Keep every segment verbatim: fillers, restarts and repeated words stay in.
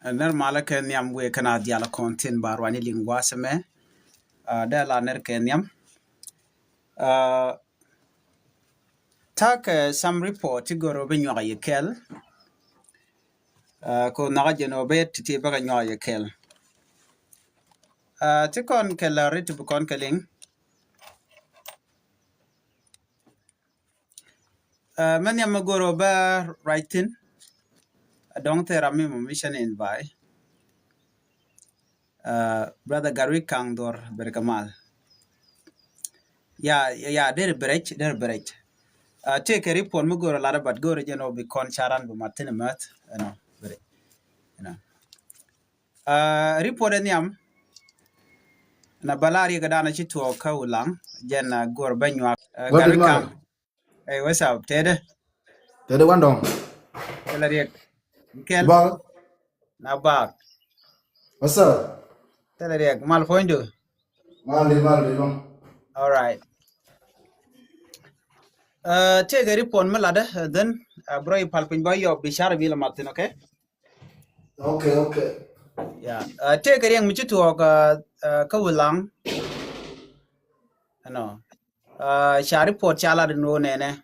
Ɛ, nɛr malä kɛ nhiam wëë kɛn a dial kɔn thi̱n ba ruany liŋ gua̱a̱th ɛmɛ. Ɛ, dee la nɛr kɛ nhiam. Ɛ, ta̱a̱ kɛ some report ti gör ɔ bi nyuak yɛ kɛl. Ɛ, ko nhɔkä jɛn ɔ bɛ ti̱ti̱ bä kɛ nyuak yɛ kɛl. Ɛ, ti kɔn kɛ lär ri ti bi kɔn kɛ liŋ. Ɛ, mɛ nhiam mi gör ɔ bä ruac thi̱n. Ɛ, dɔ̱ŋ thil ram mi mɔ mi cä ni invite. Ɛ, brother Gary Kaŋ Dhor, ber kɛ mal. Ya, ya, der berec, der berec. Ɛ, tëë kɛ report mi gör ɔ lat ɛ, but gör ɔ jɛn ɔ bi kɔn caran bi mat thi̱n ɛ mäth. Ɛnɔ, berec. Ɛnɔ. Ɛ, report ɛ nhiam. Na bä la riɛk ɛ danɔ ci tuɔɔk kä Ulaŋ. Jɛn, ɛ, gör bä nyuak. Ɛ, Gary Kaŋ. Hey, what's up, Tede? Tede Wandong. Tela riek. Kel. Bal. Na bak. What's up? Tela riek. Mal point du. Mal di, mal di, bang. All right. Uh, take a report mi ladɛ, uh, then, uh, bro, ipal piny ba yɔ bi share bi la matin, okay? Okay, okay. Yeah. Uh, take a riɛk mi ci tuɔɔk, uh, uh, kä Ulaŋ. Ɛnɔ. Ɛ, ca report ca lat in wä nɛnɛ.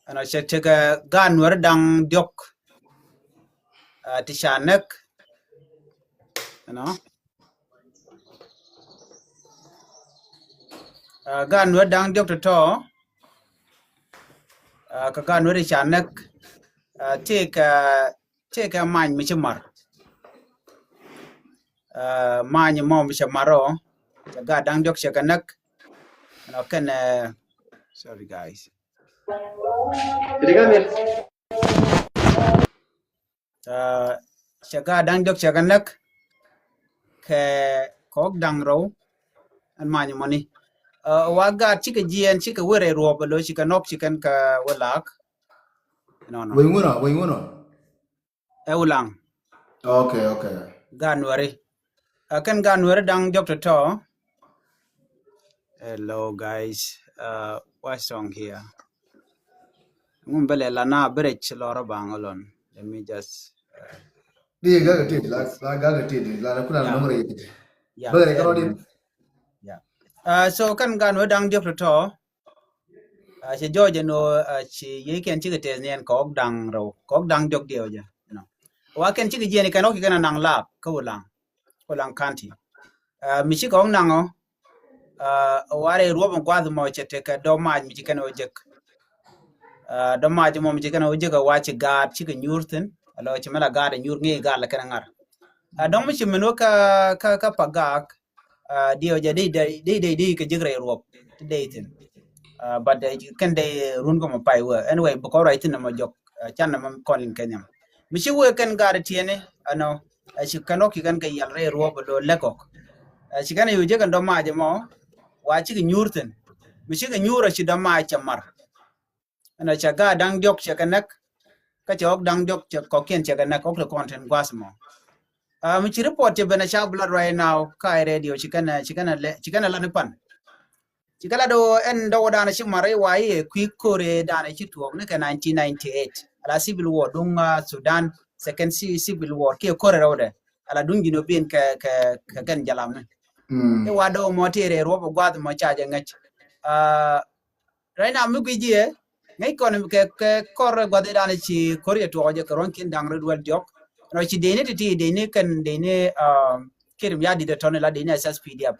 Ɛnɔ cɛ tekɛ gaat Nuɛri da̱ŋ diɔ̱k. Ɛ, ti ca näk. Ɛnɔ. Ɛ, gaat Nuɛri da̱ŋ diɔ̱k tɔ̱tɔ̱. Ɛ, kɛ gaat Nuɛri ca näk. Ɛ, tëëkɛ, tëëkɛ many mi ci mar. Ɛ, many mɔ mi cɛ mar ɔ, cɛ gaat da̱ŋ diɔ̱k cɛ kɛ näk. Ɛnɔ kɛn, ɛ, sorry guys. Ɛ, cɛ gaat da̱ŋ diɔ̱k cɛ kɛ näk kɛ kɔk da̱ŋ rɛw. Ɛn many mɔni. Ɛ, wa gaat cikɛ jiɛɛn cikɛ wër ɛ ruɔp ɛ lo̱ cikɛ nɔk cikɛn kɛ wä laak. Nɔ, nɔ. Weny wunɔ, weny wunɔ. Ɛ Ulaŋ. Okay, okay. Gaat Nuɛri. Ɛ, kɛn gaat Nuɛri da̱ŋ diɔ̱k tɔ̱tɔ̱. Hello guys. Uh, what's wrong here? Ŋun bɛ lɛ la na bɛ rɛ ci lɔrɔ baŋ lɔn. Let me just, uh, di gaga ti la, la gaga ti di la kuna na mure yiti. Yeah. Bɛ rɛ karo di. Yeah. Uh, so kɛn gaat Nuɛri da̱ŋ diɔ̱k tɔ̱tɔ̱. A cɛ jɔɔc ɛn ɣöö a ci yiëëkiɛn cikɛ tɛth ni ɛn kɛ ɣɔ̱k da̱ŋ rɛw, kɛ ɣɔ̱k da̱ŋ diɔ̱k diɛw jɛ, you know. Wa kɛn cikɛ jiɛn kɛn ɣɔ̱k ci kɛn a naŋ laak kä Ulaŋ, Ulaŋ County. A, mi cikɛ ɣɔ̱k naŋ ɔ, a, wa rɛy ruɔ̱p in gua̱th mɔ cɛ tekɛ dɔ̱mac mi ci kɛn ɣöö jek. A, dɔ̱mac mɔ mi ci kɛn ɣöö jek a wa ci gaat cikɛ nyuur thi̱n, a lɔ ci mɛ la gaat a nyuur ŋi̱i̱c gaat la kɛn a ŋa̱r. A, dɔ̱ŋ mi ci min wä kä, kä, kä Pagak, a, diɛw jɛ di, di, di, di, di kɛ ji̱k rɛy ruɔp ti dee thi̱n. A, but, a, kɛn dee run kɛ mɔ pay wee. Anyway, bɛ kɔn ruac thi̱n nɔmɔ jɔk, a, can nɔmɔ kɔn in kɛ nhiam. Mi ci wee kɛn gaat tiɛni, ɛnɔ, a, ci kɛn rɔk ci kɛn kɛ yal rɛy ruɔp lo lɛk ɔk. A, ci kɛn a yo̱ jek kɛn dɔ̱mac mɔ, wa cikɛ nyuur thi̱n. Mi cikɛ nyuur a ci dɔ̱mac cɛ mar. Ɛnɔ cɛ gaat da̱ŋ diɔ̱k cɛ kɛ näk, kä cɛ ɣɔ̱k da̱ŋ diɔ̱k cɛ kɔ̱kiɛn cɛ kɛ näk, ɣɔ̱k ti kɔn tin gua̱a̱th mɔ. A, mi ci report cɛ ben a ca blood right now, ka ɛ radio ci kɛn a, ci kɛn a lɛ, ci kɛn a lat ni pan. Ci kɛ lat ɣöö ɛn dɔwdan ci mar i̱ wa i̱ ɛ kui̱ ko̱r ɛ dan ci tuɔɔk ni kɛ nineteen ninety-eight. Ala civil war duŋ, a, Sudan, second ci-, civil war kiɛ ko̱r ɛ rɛwdɛ. Ala duŋ Junubin kɛ, kɛ, kɛ kɛn jalam ni. Mm. I̱ wa dɔw mɔ ti rɛ ruɔp ɛ gua̱a̱th mɔ ca jɛ ŋäc. A, Right now mi guic jiɛ ŋäc kɔn kɛ, kɛ kɔr gua̱th i̱ dan ci ko̱r yɛ tuɔɔk jɛ kɛ ruɔ̱n kiɛn da̱ŋ rɛw duel diɔ̱k. Rɔ ci deni ti ti deni kɛn deni, um, kirim ya dit ɛ tɔn ila deni S S P D F.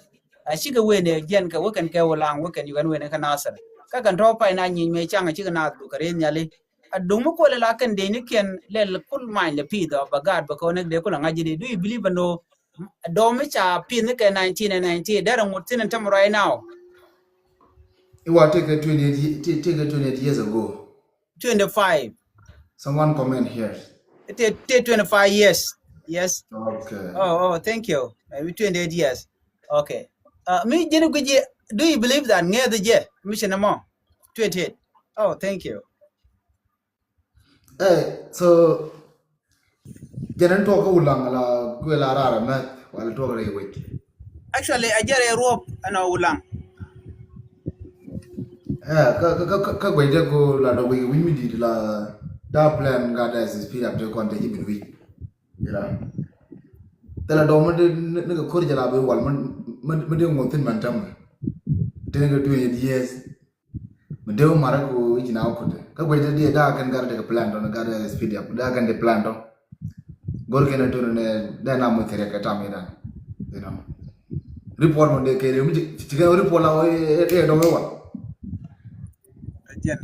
A cikɛ wen ɛ jiɛn kɛ wekɛn kɛ Ulaŋ wekɛn yukɛn wen ɛ kɛ Nasir. Kä kɛn tɔ̱ pay na nyieny mɛ caŋ a cikɛ naath bukɛ rɛy nhiali. A duŋ mi kuɔl ila kɛn deni kiɛn lɛl kul many lɛ pith ɔ bɛ gaat bɛ kɛ wä näk dee kul a ŋa̱c ji̱ dee. Do you believe ɛn ɣöö dɔ̱ mi ca pith ni kɛ nineteen ninety derɛ ŋut thi̱n ɛn tämɛ right now? Iwa, take a twenty-eight ye-, ta-, take a twenty-eight years ago. Twenty-five. Someone comment here. Take, take twenty-five years. Yes. Okay. Oh, oh, thank you. Maybe twenty-eight years. Okay. Uh, mi ji̱n gui̱ci, do you believe that? Ŋee the je, mi ci nɛ mɔ. Twenty-eight. Oh, thank you. Eh, so, jɛn ɛn tuɔk kä Ulaŋ la kuɛ la raar ɛmɛ, wala tuɔk rɛy wec? Actually, a jɛ rɛy ruɔp ɛn ɔ Ulaŋ. Eh, kä, kä, kä, kä, kä guec dee ku la dɔk wi̱i̱ wi̱c mi di̱i̱t la da plan gat S S P D F te kɔn te ji̱ min wi̱c. Ila. Thilɛ dɔ̱ŋ mi dee ni kɛ ko̱r jɛ la bi wal mi dee ŋuɔth thin man tɛm. Tini kɛ twenty years. Mi dee wä marɛ ko i̱ ci na wä kutɛ kä guec dee dee daa kɛn gat dee kɛ plan tɔ ni gat dee speed up daa kɛn dee plan tɔ. Gor kɛn a tuni nɛ dee na muth kɛ riɛk kɛ tam idan. You know. Report mɔ dee kɛ riɛk mi ci kɛn report la wä i̱ dɔ̱ŋ wä wal. Jɛn.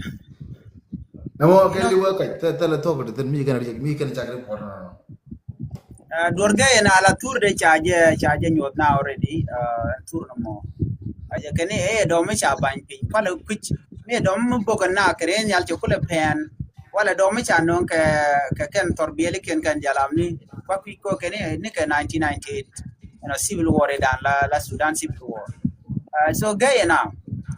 Nɛ mɔ kɛ li wä kac thilɛ thok ti thin mi kɛn mi kɛn cak report nɔ nɔ. Duɔr gɛ yɛn a la thur de ca jɛ ca jɛ nyuɔth na already. Thur nɔ mɔ a jɛ kɛn i̱ ɛ dɔm mi ca bany piny palɛ kuic mi dɔm mi bok na kɛ rɛn yal cɛ kulɛ pɛn. Walɛ dɔm mi ca nɔŋ kɛ kɛ kɛn thɔr biɛli kɛn kɛn jalam ni kua kuic ko kɛn i̱ ni kɛ nineteen ninety eight. You know, civil war idan la la Sudan civil war. So gɛ yɛn a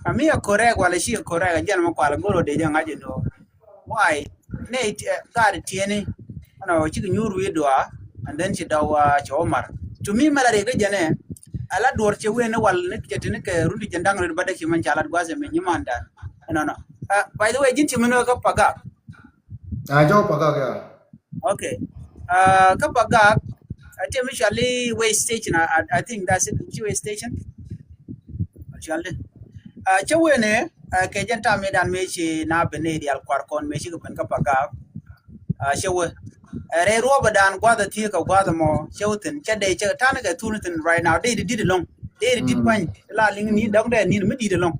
a mi a correct walɛ ci a correct a jɛn mi kual goro de jɛ ŋa̱c indo. Why? Ne gaat tieni. Ɛnɔ cik nyuur wi̱i̱ dua. And then ci dɔw cɛ wä mar. To me mɛ la riɛk dee jɛnɛ. Ala duɔr cɛ wen ni wal ni cɛ tini kɛ run di jɛn daŋ rit ba dee ci mɛn ca lat gua̱th ɛmɛ nyimandan. Ɛnɔnɔ. By the way jin ci mɛn wä kä Pagak. A jɔw Pagak ya. Okay. Kä Pagak. Ɛ tiɛ mi cuali way station. I think that's it. Ci way station. Cuali. Cɛ wen ni. Kɛ jɛn tam mi dan mi ci na ben ni dial kuar kɔn mi ci kɛ ben kä Pagak. Cɛ wee rɛy ruɔbädan gua̱th a thiek kɛ gua̱th ɛmɔ cɛ wee thi̱n cɛ dee cɛ ta̱n kɛ thul thi̱n right now dee di di̱t ɛlɔ̱ŋ. Dee di di̱t kuany la liŋ ni dɔ̱ŋ dee ni̱n mi di̱t ɛlɔ̱ŋ.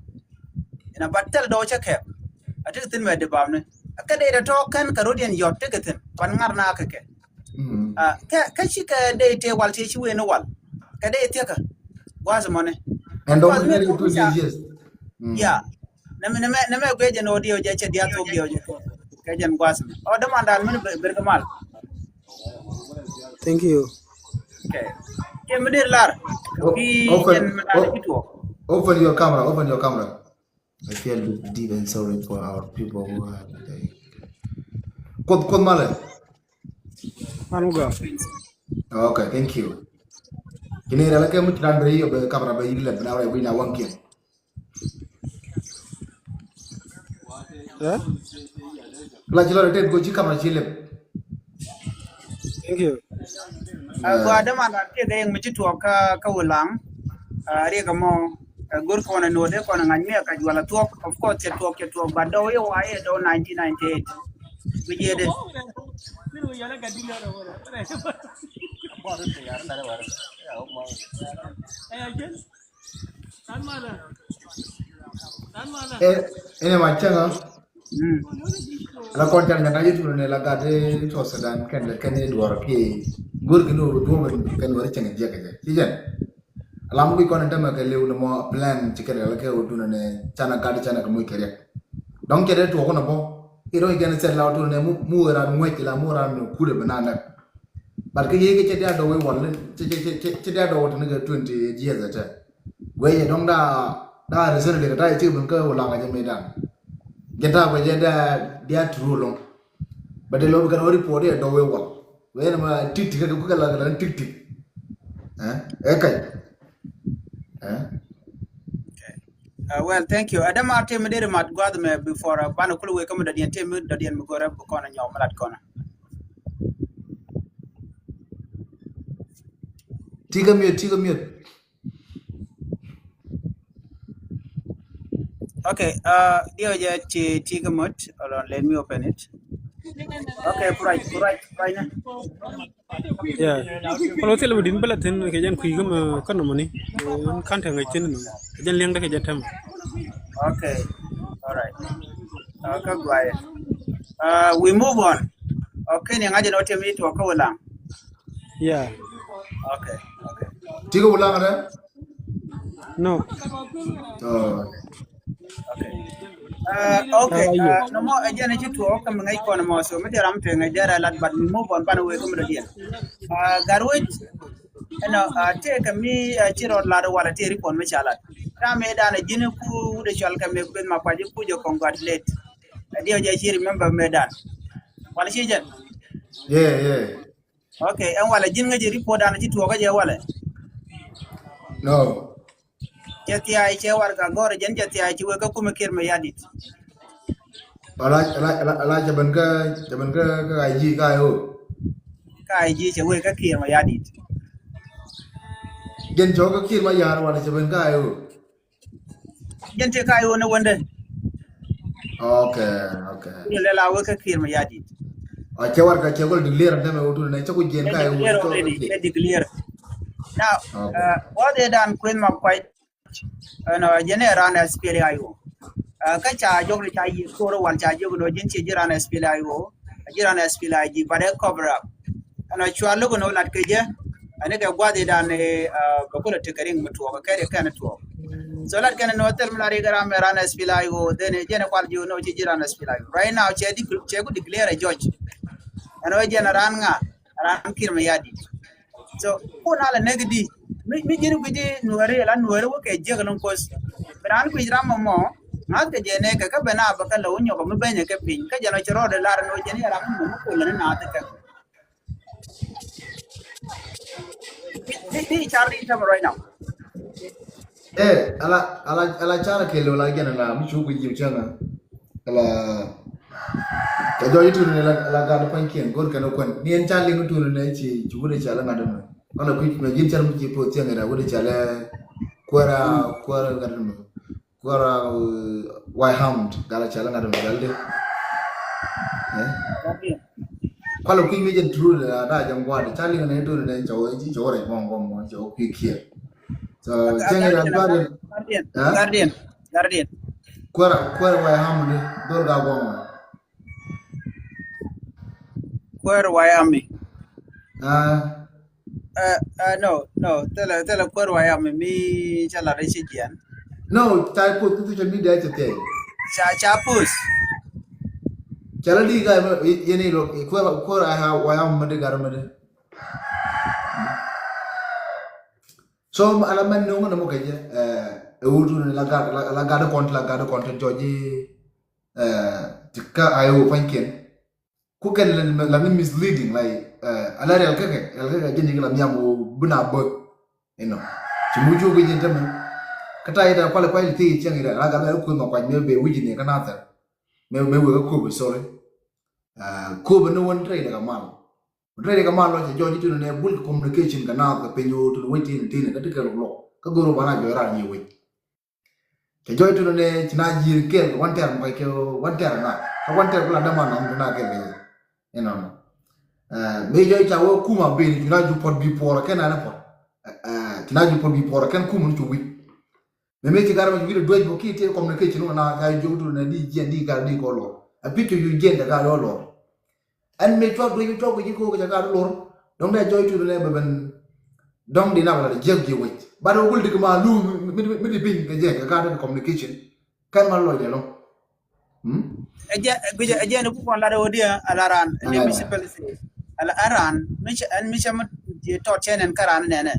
Inɛ bat thil dɔw cɛ kɛp. A tekɛ thi̱n mɛ di bapni. Kä dee dee tɔ̱ kɛn kɛ ro̱diɛn yɔt tekɛ thi̱n ban ŋa̱r na kɛ kɛ. Kä kä ci kɛ dee tëë wal tëë ci wee ni wal kɛ dee thiek kɛ gua̱th ɛmɔ ni. Ɛn dɔ̱ŋ mi di̱t ɛlɔ̱ŋ. Yeah. Nɛmɛ nɛmɛ nɛmɛ guiɛ jɛn ɔ diɛw jɛ cɛ diath thok diɛw jɛ kɛ jɛn gua̱th mi ɔ dämandan min ber kɛ mal. Thank you. Okay. Kɛ mi dee lar. Ki jɛn mi lar ki tuɔk. Open your camera, open your camera. I feel deep and sorry for our people who are dying. Kuoth kuoth malɛ. Manu ga. Okay, thank you. Kini rɛl kɛ muc ran bɛ yiobe kamera bɛ yik lɛp na rɛ wi̱na waŋkiɛn. Eh? La ci lɔ rɛ tet ko ci kamera ci lɛp. Thank you. Gɔaa däman ran tiek ɛ yɛŋ mi ci tuɔɔk kä kä Wulaŋ. Riɛk ɛmɔ ɛ go̱r kɔn ɛ nuɔ̱t ɛ kɔn ɛ ŋa̱c mi ɛ kac wala tuɔɔk. Of course cɛ tuɔɔk cɛ tuɔɔk but dɔw i̱ wa i̱ ɛ dɔw nineteen ninety eight. Mi jiɛt ɛ. Ɛn ɛ ma cäŋä. La kɔn can nyaka yet wun ni la gat i South Sudan kɛn kɛn i duɔr ki go̱r ki ni wun duɔr kɛn wun cäŋ jiɛk kɛ ci jɛn. Alam ki kɔn in tämɛ kɛ liw ni mɔ plan ci kɛn kɛ wun dun ni can a gat can a kɛ muc kɛ riɛk. Dɔŋ cɛ dee tuɔk ni bɔ i rɔy kɛn sɛt la wun ni mu ran ŋuec la mu ran kule bi na nɛk. But kɛ yee kɛ cɛ dia dɔw i wal cɛ dia dɔw ti ni kɛ twenty years ɛ tɛ. Guɛ yɛ dɔŋ daa daa reason dee kɛ taa yɛ cik bin kä Wulaŋ a jɛ mɛ dan. Jɛ taa guɛ jɛ daa dia turu loŋ. But dee loŋ kɛ nɔ report yɛ dɔw yɛ wal. Guɛ yɛ nama tik tik kɛ kukä la kɛ la tik tik. Ɛ ɛ kaj. Ɛ. Well, thank you. Adam a tim deri mat guath mɛ before banɛ kul wek kä mi dɔdiɛn tim dɔdiɛn mi gorɛ bi kɔn a nyɔk mi lat kɔn a. Tikä miöt, tikä miöt. Okay, uh, diɔ jɛ ti ti kɛ mot. Hold on, let me open it. Okay, kuray kuray kuray na. Yeah. Kɔn wä thil mi din bä la thin kɛ jɛn kui̱ kä mɛ kä nɔmɔ ni. Kan te ŋäc thin nɔ kɛ jɛn liɛŋ dɛ kɛ jɛn tɛm. Okay. All right. Uh, kä guay. Uh, we move on. Okay, ni ŋa̱c jɛ nɔ tiɛm ni tuɔk kä wä laŋ. Yeah. Okay, okay. Tikä wä laŋ rɛ? No. Oh. Okay. Uh, okay. Uh, nɔmɔ ɛ jɛn ci tuɔk kä mi ŋäc kɔn mɔ so mi ti ram tueŋ ɛ jɛn rɛ lat but mi move on banɛ wee kä mi dɔ diɛn. Uh, Gatwec. Ɛnɔ, uh, tëë kɛ mi, uh, ci rɔ lat walɛ tëë ri puɔn mi ca lat. Ram mi dan ɛ ji̱n ku wut ɛ cɔl kɛ mi kueth ma kuac ku jɛ congratulate. Ɛ diɛ jɛ ci remember mi dan. Walɛ ci jɛn. Yeah, yeah. Okay, ɛn walɛ ji̱n ŋäc report dan ci tuɔɔk kä jɛ walɛ. No. Cɛ thia̱a̱c cɛ warɛgak gɔ̱r jɛn cɛ thia̱a̱c ci wek kä kumɛ kiɛr mɛ yadit. Ala ala ala ala cɛ ben kä cɛ ben kä kä I G kä I O. Ka ji̱ cɛ wee kä Kiir Mayardit. Jɛn cɔk kä Kiir Mayar wanɛ cɛ ben ka ɛ ɣöö. Jɛn tëë ka ɛ ɣöö ni wendɛ. Okay, okay. Ni lɛ la wee kä Kiir Mayardit. A cɛ warɛga cɛ gɔl declare ɛn tämɛ ɣöö tun nɛ cɛ ku jiɛn ka ɛ ɣöö. Declare already, cɛ declare. Now, okay. Wä dee dan kueth ma kuay. Ɛn ɔ jɛn ɛ ran S P L A I O. Kä ca jɔk ni ca yiëë ko̱r wal ca jɔk ni ɔ jɛn ciɛ ji̱ ran S P L A I O. A ji̱ ran S P L A I G, but ɛ cover up. Ɛn ɔ cua lo̱k ni ɔ lat kɛ jɛ. Ɛn ikɛ gua̱th idan ɛ bɛ kulɛ tekɛ riŋ mi tuɔɔk kɛ ri kɛn tuɔɔk. So lat kɛn ni ɔ thil mi lat ikɛ ram ɛ ran S P L A I O, then jɛn ɛ kual ji̱ ni ɔ ciɛ ji̱ ran S P L A I O. Right now cɛ di cɛ ku declare ɛ judge. Ɛn ɔ jɛn ɛ ran ŋa, ɛ ran Kiir Mayardit. So kun a la nɛk di mi mi ji̱n gui̱ci nuääri la nuääri wä kɛ jiäk ni kuoth. Bi raan kui̱c ram mɔ mɔ ŋa̱th kɛ jɛ nɛk kɛ kä ben a bä kä la wä nyɔk mi ben kɛ piny kä jɛ nɔ ci rɔɔdɛ lar ni wä jɛ ni ram mɔ mi kulɛ ni naath kɛ. Di di car di tɛm rɔy nam. Eh, ala ala ala cara kele wala gɛn ala mi cu ku jiw cɛŋa. Ala kɛ jɔc ituni ni la la gat pa̱nykiɛn go̱r kɛn kuɛn ni ɛn ca liŋ ituni ni ci ci wut ical ŋa̱t ɛmɛ. Kɔn la kui̱ mɛ ji̱n cɛr mi ci poth thiɛŋ ira wut ical ɛ kuɛra kuɛra ŋa̱t ɛmɛ. Kuɛra White Hound gal ical ŋa̱t ɛmɛ gal di. Kual la kui̱ mi jɛn turu ni la da jɛn gua̱a̱r di ca liŋ ni ituni ni cɔw ci cɔw rɛc mɔŋ gɔm mɔŋ cɔw kui̱ kiɛ. So cɛŋ ira gua̱a̱r di. Guardian, guardian. Kuɛra kuɛra White Hound di dol ga gua̱a̱r mɔŋ. Kuɛr White Army. Ah. Uh, uh, no, no. Thilɛ thilɛ kuɛr White Army mi ca lat i̱ ci jiɛn. No, ca post tu ca mi dee ca tɛy. Ca ca post. Ca la di ga yɛn i lo kuɛr kuɛr White Army mi di gar mi di. So ala mɛn nuŋ ni mɔ kɛ jɛ ɛ wut ni la gar la gar kɔn la gar kɔn ti jɔji. Ti ka a yɛ wä pa̱nykiɛn. Ku kɛn la ni misleading, like, ala rial käkɛ rial käkɛ jɛ ni kɛ la nhiam wä bi na bä. You know, ci mu cuk jɛ tämɛ. Kä ta ita kual kual ti cɛŋ ita la gal la kuth ma kuac mɛ bɛ wi̱c ni kä nathɛr. Mɛ mɛ wek kä Kobe, sorry. Kobe ni wän rɛy dɛ kɛ mal. Rɛy dɛ kɛ mal lɔ cɛ jɔc ti ni nɛ bul communication kɛ nath kɛ piny wä ti ni wec ti ni ti ni kä ti kɛ lɔ lɔ kä goro bana jɔc ran yɛ wec. Cɛ jɔc tunɛ nɛ ci na ji̱ kɛl kɛ wan tɛr mɔc kɛ wan tɛr na kɛ wan tɛr kula dama na mtu na kɛl kɛ. Inɔnɔ. Mɛ jɔc ca wä kuma ben ci na ju pɔt bi puɔrɔ kɛn anɛ pɔt. Ci na ju pɔt bi puɔrɔ kɛn kuma ni cu wi̱c. Mɛ mɛ ci gar mɛ ci wi̱c duec bɔ ki tɛ communication wä na ka jɔc tunɛ di jiɛn di gar di kɔ lɔ. A picture ju jiɛn kɛ gar lɔ lɔ. Ɛn mëë cuak duec cuak guic i̱ ko̱o̱k ca gaat lor. Dɔ̱ŋ dee jɔc tuth lɛ bɛ ben. Dɔ̱ŋ di nak la jiäk ji̱ wec. Bat wä gul dik ma lu mi di piny kɛ jɛ kɛ gaat kɛ communication. Kɛn ma lɔc dee lɔŋ. Ɛ jɛ guic ɛ jɛ ni ku kɔn lat ɛ wä diɛ ala ran ni mi ci pɛl. Ala ɛ ran mi ci ɛn mi ci mi tɔt cɛn ɛn kä ran nɛnɛ.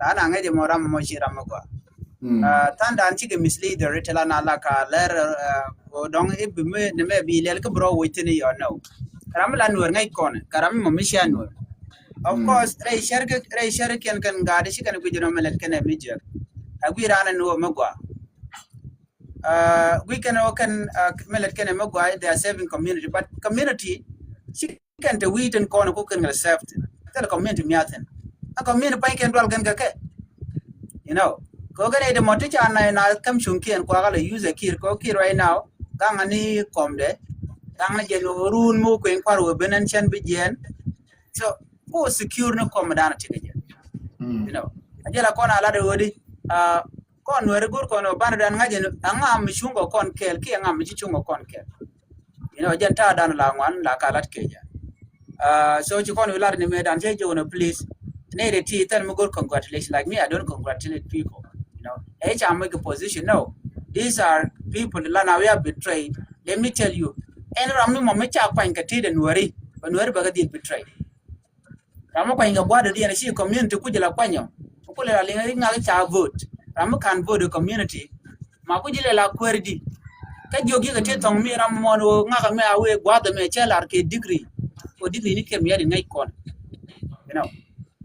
Ran a ŋäc ɛmɔ ram ɛmɔ ci ram mi gɔaa. Than dan cikɛ misleader itɛ la na la ka lɛr. Dɔŋ ibi mi ni mɛ bi lɛl kä bi rɔ woc thin iɔ nɔ. Ram mi la nuɔr ŋäc kɔn ka ram mi mɔ mi cia nuɔr. Of course rɛy cɛr kɛ rɛy cɛr kɛn kɛn gaadi cikɛn guic nɔ mi lɛt kɛn ɛ mi jiɛk. A guic ran ɛ nuɔr mi gɔaa. Guic kɛn ɔ kɛn mi lɛt kɛn ɛ mi gɔaa, they are serving community, but community ci kɛn te wi̱i̱ tin kɔn ku kɛn kɛ safety. Thil community miathin. A community pany kɛn dual kɛn kɛ kɛ. You know. Kɛ kɛn ɛ de mɔ ti ca na na kam cuŋ kiɛn kua kala use kir kɛ kir right now. Gaŋ ni kɔm de. Gaŋ ni jɛn run mu kuen kuar wä ben ɛn cɛn bi jiɛn. So ko secure ni kɔm dan ti kɛ jɛ. You know. A jɛ la kɔn a la de wä di. Kɔn nuɛri go̱r kɔn ɔ banɛ dan ŋa̱c ɛn aŋa mi cuŋ kɔ kɔn kɛɛl kiɛ aŋa mi ci cuŋ kɔ kɔn kɛɛl. You know, jɛn ta̱a̱ dan la ŋuan la ka lat kecä. So ci kɔn wi̱i̱ lat ni mëë dan cɛ jɛ wun ɔ please. Nɛy de ti thɛl mi go̱r congratulation, like me, I don't congratulate people. You know, ɛ ca mi kɛ position, no. These are people la na we are betrayed. Let me tell you, ɛn ram mi mɔ mi ca kuany kɛ ti de nuɛri bɛ nuɛri bɛ kɛ dhil betray. Ram mi kuany kɛ gua̱a̱r dɔ̱diɛn ci community kuc la kuanyɔ. Kulɛ la liŋ ri ŋak ca vote. Ram mi kan vote community. Ma kuc ilɛ la kuäär di. Kä jiök yikɛ ti thɔŋ mi ram mɔn wä ŋak mi a wee gua̱a̱th mɛ cɛ lar kɛ degree. Kɛ degree ni kɛm yɛt in ŋäc kɔn. You know.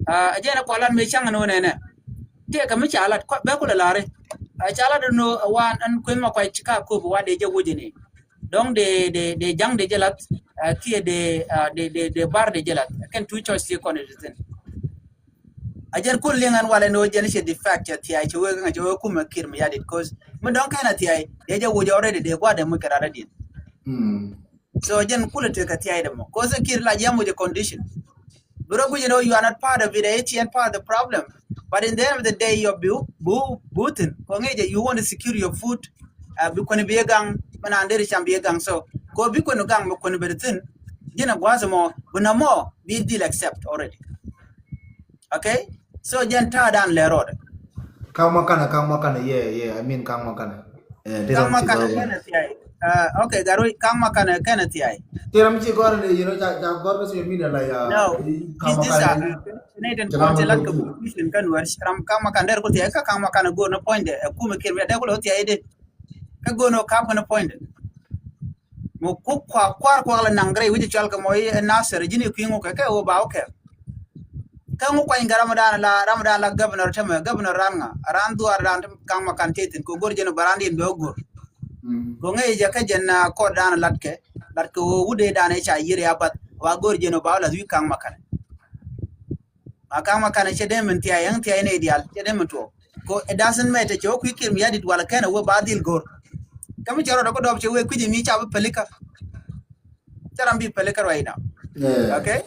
A jɛn ɛ kɔlan mi caŋ ni wä nɛnɛ. Tëëkɛ mi ca lat bɛ kulɛ lari. A ca lat ni wä wan ɛn kueth ma kuac ci ka kop wa dee jɛ wä jɛ ni. Dɔ̱ŋ dee dee dee ja̱ŋ dee jɛ lath. Kiɛ dee dee dee bar dee jɛ lath kɛn two choice ti kɔn it thin. A jɛn kul liŋ ɛn walɛ ni wä jɛn cɛ defect cɛ thiay cɛ wek ŋa cɛ wek kumɛ Kiir Mayardit, 'cause mi dɔŋ kɛn a thiay dee jɛ wuc already dee gua̱dɛ muc kɛ rat adiɛn. So jɛn kulɛ tekɛ thiay dɛ mɔ, 'cause Kiir la jɛ muc a condition. Bi rɔ guic ni wä you are not part of it, ɛ ti ɛn part of the problem. But in the end of the day, you bi bi bi thin kɔ ŋic jɛ you want to secure your food. Bi kuɛn bi gaŋ mi naan deri cam bi gaŋ, so kɔ bi kuɛn gaŋ mi kuɛn bɛ thin. Jɛn a gua̱th mɔ bi na mɔ bi deal accept already. Okay, so jɛn ta̱a̱ dan lɛ rɔɔdɛ. Kaŋ ma kanɛ, kaŋ ma kanɛ, yeah, yeah, I mean kaŋ ma kanɛ. Kaŋ ma kanɛ kɛnɛ thiay. Okay, Gatwec, kaŋ ma kanɛ kɛnɛ thiay. Ti ram ci gɔr ni, you know, ca ca gɔr ka social media la ya. No, kaŋ ma kanɛ. Ni den kɔn ci lat ka confusion kan wɛr ram kaŋ ma kanɛ der ku thiay ka kaŋ ma kanɛ go̱r ni point dɛ ɛ kumɛ Kiir mi dɛ ku lo thiay dɛ. Ka go̱r ni kap kan point dɛ. Mɛ kuk kuak kuar kuak la naŋ gɛrɛ wi̱c cual kɛ mɔ i̱ Nasir ji̱n i̱ kui̱ ŋuk kɛ kɛ wä ba wä kɛ. Kä ŋuk kuany kɛ ram dan la ram dan la governor tämɛ governor ran ŋa ran dhuar dan kaŋ ma kan tëë thin kɛ go̱r jɛn wä ba ran din bɛ wä go̱r. Kɛ ŋäc jɛ kä jɛn kɔt dan lat kɛ lat kɛ wä wut dee dan i̱ ca yiër ya bath wa go̱r jɛn wä ba wä lath wi̱c kaŋ ma kan. Ma ka̱ŋ ma kanɛ cɛ dee min thiay ɛŋ thiay nɛy diaal cɛ dee min tuɔɔk. Ko it doesn't matter cɛ wä kui̱ Kiir Mayardit walɛ kɛn a wee ba dhil go̱r. Kä mi cɛ rɔɔdɛ kä dɔɔp cɛ wee kui̱c mi ca bi pälikä. Cɛ ram bi pälikä right now. Okay.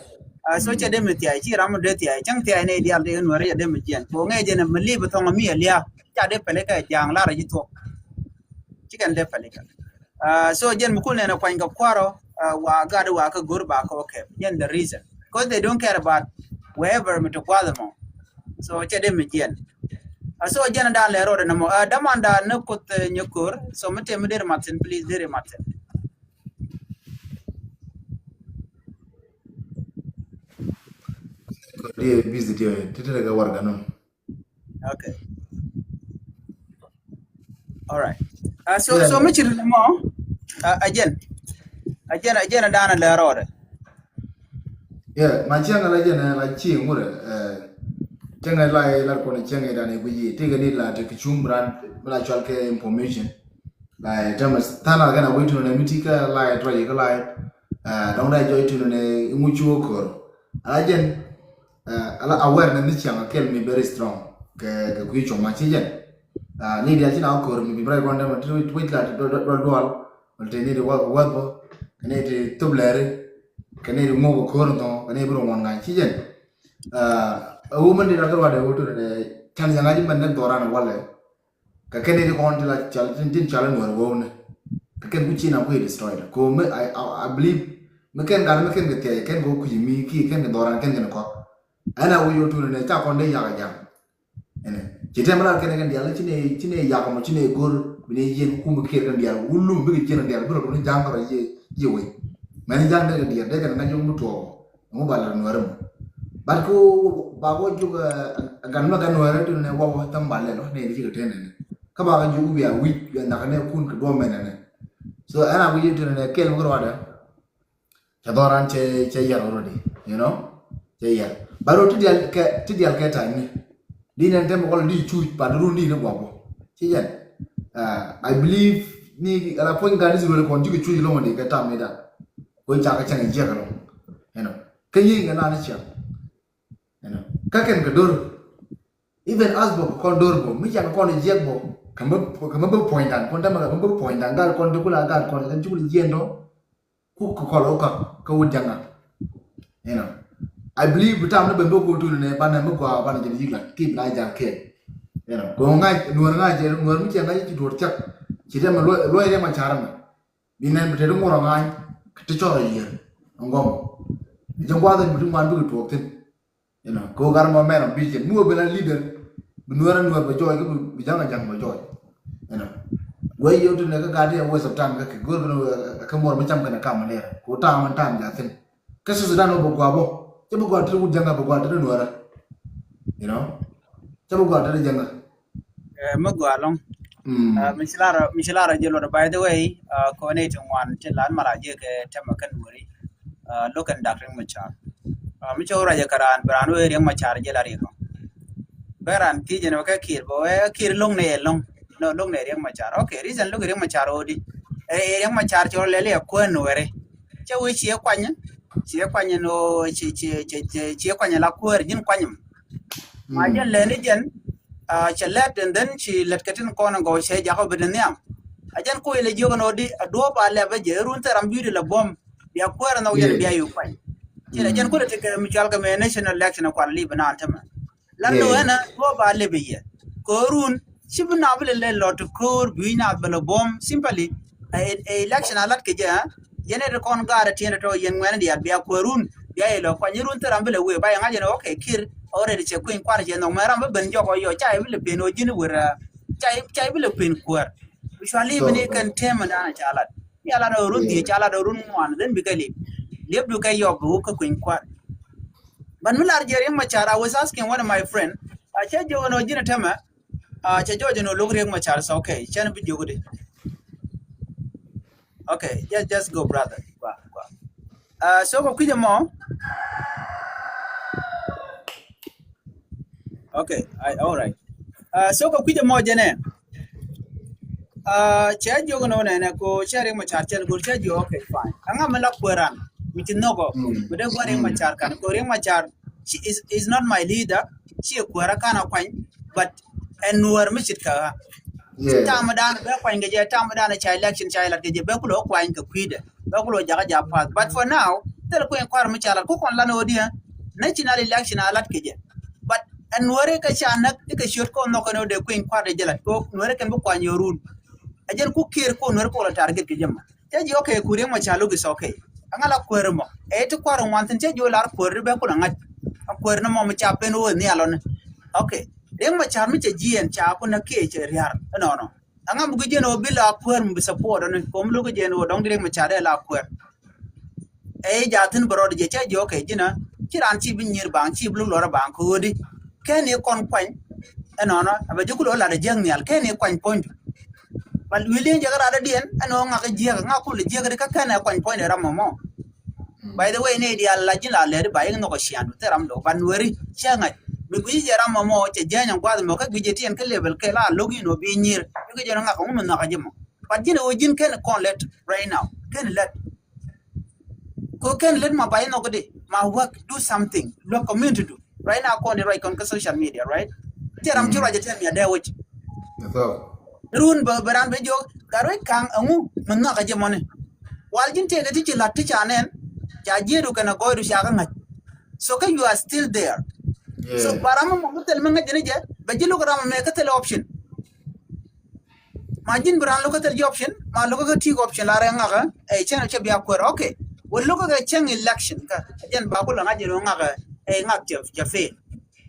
So cɛ dee min thiay ci ram mi dee thiay cäŋ thiay nɛy diaal dee nuɛri cɛ dee min jiɛn ko ŋɛɛ jɛn mi li̱i̱p thɔŋ mi a lia̱a̱ ca dee pälikä ja̱a̱ŋ lar a ji̱ thuɔ̱k. Ci kɛn dee pälikä. So jɛn mi kun nɛn a kuany kɛ kuarɔ wa gat wa kä go̱r ba kɛ wä kɛp jɛn the reason, 'cause they don't care about wherever mi ti gua̱th mɔ. So cɛ dee mi jiɛn. So jɛn dan lɛ rɔɔdɛ nɔmɔ daman dan ni kuth nyɛ ko̱r so mi tëë mi deri mathin please deri mathin. Diɛ busy diɛ ti ti rɛ kɛ warga nɔ. Okay. All right. So so mi ci ri mɔ. A jɛn a jɛn a jɛn a da̱a̱n a lɛ rɔɔdɛ. Yeah, ma cieŋ a la jɛn a la cieŋ wurɛ. Cieŋ a la la kɔn cieŋ a da̱a̱n a guiyi ti kɛ ni la ti ki cuŋ bran mi la cual kɛ information. La tɛmɛ than a kɛn a wei tunɛ mi ti kɛ la tuayi kɛ la. Dɔŋ da jɔy tunɛ ŋucu wä kor a la jɛn. Ala awareness ni ciaŋ a kɛl mi very strong kɛ kɛ kui̱ cuɔ̱ŋ ma ci jɛn. Ni dial ci na wä ko̱r mi bi bra kɔn dɛmɛ ti wec la ti dual dual wal ti ni di wä wä bä kɛ ni ti thop lɛri kɛ ni di ŋok ko̱r ni thɔŋ kɛ ni bi rɔ ŋuɔn ŋa̱c ci jɛn. A wumän di la kɛ ruadɛ wä tu dɛ can yaŋ a ji mɛn ni dhɔran walɛ. Kɛ kɛn i̱ ti kɔn ti la cal tin tin cal in wär wewni kɛ kɛn ku ci na kui̱ destroy da ko mi I, I, I believe mi kɛn gat mi kɛn kɛ thiac kɛn kɛ kui̱ mi ki kɛn kɛ dhɔran kɛn kɛn kɔk. Ɛn a wi̱i̱ wä tuuni nɛ ca kɔn dee yak a jam. Ɛnɛ ci tɛm lar kɛn kɛn dial ci ne ci ne yak mɔ ci ne go̱r bi ne yien kum kiɛr kɛn dial wulum bi kɛ cien kɛn dial bi rɔ duni ja̱ŋ kɛ rɔ yie yie wei. Mɛn ja̱ŋ dee kɛn dial dee kɛn ŋa̱c yom mi tuɔɔk. Ŋu ba lar nuɛri mɔ. Bat ki wä ba wä juk a gan mɛ gan nuɛri ti nɛ wä wä thäm ba lɛl wä nɛ di ci kɛ tɛn nɛ. Kä ba kɛ juk wiaa wi̱c wiaa nak nɛ kun kɛ duɔm mɛ nɛ nɛ. So ɛn a wi̱c ti nɛ kɛl mi kɛ ruadɛ. Cɛ dhɔran cɛ cɛ yɛr already, you know. Cɛ yɛr. Bat rɔ ti dial kɛ ti dial kɛ ta̱ny ni. Di nɛ tɛm kɔl di cuc pat run di ni guap wä. Ci jɛn. I believe ni ala puɔ̱ny gan Israel kɔn ci kɛ cuc lɔŋ di kɛ tam ni dan. Kuɛ cakɛ cɛŋ jiɛk ɛlɔ̱ŋ. Ɛnɔ kä yiëë kɛ naan ciɛŋ. Ɛnɔ kä kɛn kɛ do̱r. Even as bɔ kɛ kɔn do̱r bɔ mi ciaŋ kɔn jiɛk bɔ kɛ mɛ bä puɔ̱nydan kɔn tämɛ kɛ mɛ bä puɔ̱nydan gat kɔn ti kula gat kɔn kɛn ci kul jiɛn dɔ. Ku kɛ kɔl wä kä kä wut jaŋa. Ɛnɔ I believe bi tam ni ben bä ku tuni nɛ banɛ mi gɔaa banɛ jɛn yik la kip na jal kɛɛl. Ɛnɔ kɛ ŋa̱c nuɔr ŋa̱c jɛ nuɔr mi ciaŋ ŋa̱c ci duɔr cak ci tämɛ luɔy riɛm a car mɛ. Bi nɛn bi te ti ŋuɔr ŋa̱ny kɛ ti cɔr a yiër. Ŋɔm. Jɛ gua̱th in bi ti ŋuan bikɛ tuɔɔk thi̱n. You know, kɛ wä gar mɔ mɛn ɔ bi jɛ mi wä ben a leader. Bi nuɛr a nuɛr bɛ jɔɔc kä bi ja̱ŋ a ja̱ŋ bɛ jɔɔc. You know. Wee yio̱w ti nɛ kä gat ti a waste of time kä kɛ go̱r kɛ kä muɔr mi cam kɛn a kam a lɛr kɛ wä time and time ja thi̱n. Kä South Sudan wä bɛ gua̱a̱ bä cä bɛ gua̱a̱ ti wut ja̱ŋ a bɛ gua̱a̱ ti nuɛr a. You know. Cä bɛ gua̱a̱ ti ja̱ŋ a. Ɛ mi gɔaa ɛlɔ̱ŋ. Mi ci lar mi ci lar a jɛ luɔt, by the way, kɔn i̱ ti ŋuan ti lan mara jɛ kɛ tɛmɛ kɛn weri. Lo̱k kɛn dak Riɛk Macar. Mi cɛ wä ruacɛ kɛ raan bi raan wee Riɛk Macar jɛ la riɛk ɔ. Bɛ raan thiec jɛ ni wä kɛ Kiir bɛ wee Kiir lo̱ŋ nɛ yɛ lo̱ŋ. Nɔ lo̱ŋ nɛ Riɛk Macar. Okay, reason lo̱k Riɛk Macar ɣöö di. Ɛ Riɛk Macar cɛ wä lɛli ɛ kuɛn weri. Cɛ wee ciɛ kuany, ciɛ kuany ɛn ɣöö ciɛ, ciɛ, ciɛ, ciɛ, ciɛ kuany la kuäär ji̱n kuany. Ma jɛn lɛni jɛn, ah, cɛ lɛt and then ci lɛt kɛ tin kɔn gɔw cɛ jakɔ bi di nhiam. A jɛn kui̱ lɛ jiök ɛn ɣöö di a duɔ̱ɔ̱p a lɛp a jɛ run thil ram bi̱i̱di la buɔ̱m. Bia kuäär ɛn nhɔk jɛn bia yo̱o̱ kuany. Ci lɛ jɛn kulɛ ti kɛ mi cual kɛ mɛ national election kual li̱i̱ bi naan tämɛ. Lan ni wee na duɔ̱ɔ̱p a lɛp a yɛ. Kɛ run ci bi na bi lɛ lɛ lɔ ti ko̱o̱r bi na bi lɛ buɔ̱m simply. Ɛ, ɛ election a lat kɛ jɛ, yɛn ɛ ti kɔn gaarɛ tiɛn tɔ yɛn ŋuɛn diaal bia kuäär run, bia yɛ lɔ kuany run thil ram bi lɛ wee ba yɛ ŋa̱c ɛn ɣöö okay Kiir already cɛ kui̱ny kua̱r cɛ nhɔk mɛ ram bi ben jɔk ɔ yɔ ca yɛ bi lɛ pen ɣöö ji̱n wër, ca yɛ, ca yɛ bi lɛ pen kuäär. Bi cua li̱i̱ bi ni kɛn tɛm ɛn da̱a̱n ca lat. Bia lat ɣöö run dhiec ca lat ɣöö run ŋuan then bikɛ li̱i̱p. Li̱ep dukɛ yɔk bi wä kä kui̱ny kua̱r. But mi lar jɛ Riek Machar, I was asking one of my friend, a cɛ jiök ɛn ɣöö ji̱n ɛ tämɛ, a cɛ jɔɔc ɛn ɣöö lo̱k Riek Machar is okay. Cɛn bi jiök di. Okay, just, just go, brother. Go, go. Uh, so kɛ kui̱c ɛmɔ. Okay, I, all right. Uh, so kɛ kui̱c ɛmɔ jɛnɛ. Uh, cɛ jiök nɔ nɛnɛ ko cɛ Riek Machar cɛ go̱r cɛ jiök, okay, fine. Ɛŋa mi la kuäär ran mi ci nhɔk ɔ. Mi dee gua̱n Riek Machar kan ko Riek Machar, she is, is not my leader. Ci kuäär kan a kuany, but ɛn Nuäär mi cit kä ɣä. Tam dan bɛ kuany kɛ jɛ, tam dan ca election ca lat kɛ jɛ bɛ kulɛ kuany kɛ kui̱dɛ, bɛ kulɛ jakä ja path. But for now thil kui̱ny kua̱r mi ca lat ku kɔn lan ɣöö diɛ national election a lat kɛ jɛ. But ɛn Nuäri kɛ ca näk ikɛ ciöt kɔn nhɔk kɛn ɣöö dee kui̱ny kua̱r dee jɛ lat ko Nuäri kɛn bi kuany yɛ run. Ɛ jɛn ku Kiir ko Nuäri ko la target kɛ jɛ mɔ. Cɛ ji̱ okay ku Riek Machar lo̱k is okay. Ɛŋa la kuäär mɔ ɛ ti kua̱r ŋuan thi̱n cɛ ji̱ lar kuäär di bɛ kulɛ ŋa̱c. A kuäär ni mɔ mi ca pen ɣöö nhial ɔni. Okay. Riek Machar mi cɛ jiɛɛn ca ku näk kiɛ cɛ ria̱r ɛnɔnɔ. Ɛŋa mi guic jɛn ɣöö bi la kuäär mi bi support ɔni kom lo̱k jɛn ɣöö dɔ̱ŋ di Riek Machar dee la kuäär. Ɛ jɛ a thi̱n bɛ rɔɔdɛ jɛ cɛ jiök kɛ ji̱n a ci raan ci bi nyier baŋ ci bi luk lɔrä baŋ kɛ ɣöödi. Kɛn i̱ kɔn kuany ɛnɔnɔ a bɛ ji̱ ku lo̱ lat ɛ jiäk nhial kɛn i̱ kuany puɔ̱nydu. But wi̱i̱ li̱eŋ jɛ kä rat dɔ̱diɛn ɛn ɣöö ŋak jiäk ŋak kul jiäk ri kä kɛn ɛ kuany puɔ̱nydu ram mɔmɔ. By the way ni diaal la ji̱n la lɛri ba yik nhɔk ɛ ciaŋdu thil ram do ban weri cɛ ŋa̱c. Mi gui̱ci jɛ ram mɔmɔ cɛ jiäny ɛn gua̱th mɔ kä gui̱ci tiɛn kä level kɛ la lo̱k in ɣöö bi nyier. Bi kɛ jɛ ŋak ŋu mi nhɔk ɛ ji̱ mɔ. But ji̱n ɛ ɣöö ji̱n kɛn kɔn lɛt right now kɛn lɛt. Ko kɛn lät ma ba inɔ kɛ di ma work, do something luäk community du. Right now kɔn di ruac kɔn kä social media, right? Ti ram ci ruac a tɛn mi a dee wec. Run bɛ ran bɛ jiök gat ruac kaŋ ɛŋu mi nhɔk a jɛ mɔni. Wal ji̱n tëëkɛ ti ci la̱t ti ca nɛn ca jiëëdu kɛn a gɔɔydu ca kä ŋa̱c. So kä you are still there. So ba ram mɔ mi thil mi ŋäc jɛ ni jɛ bɛ ji̱ luk ram mɛ kä thil option. Ma ji̱n bi raan lo̱k kä thil ji̱ option ma lo̱k kä ti̱i̱k option la rɛŋ ŋakä. Ɛ cɛn cɛ bia kuɛr, okay. Wä lo̱k kä cɛŋ election kä jɛn ba kulɛ ŋa̱c jɛn wä ŋakä. Ɛ ŋak cɛ, cɛ fail.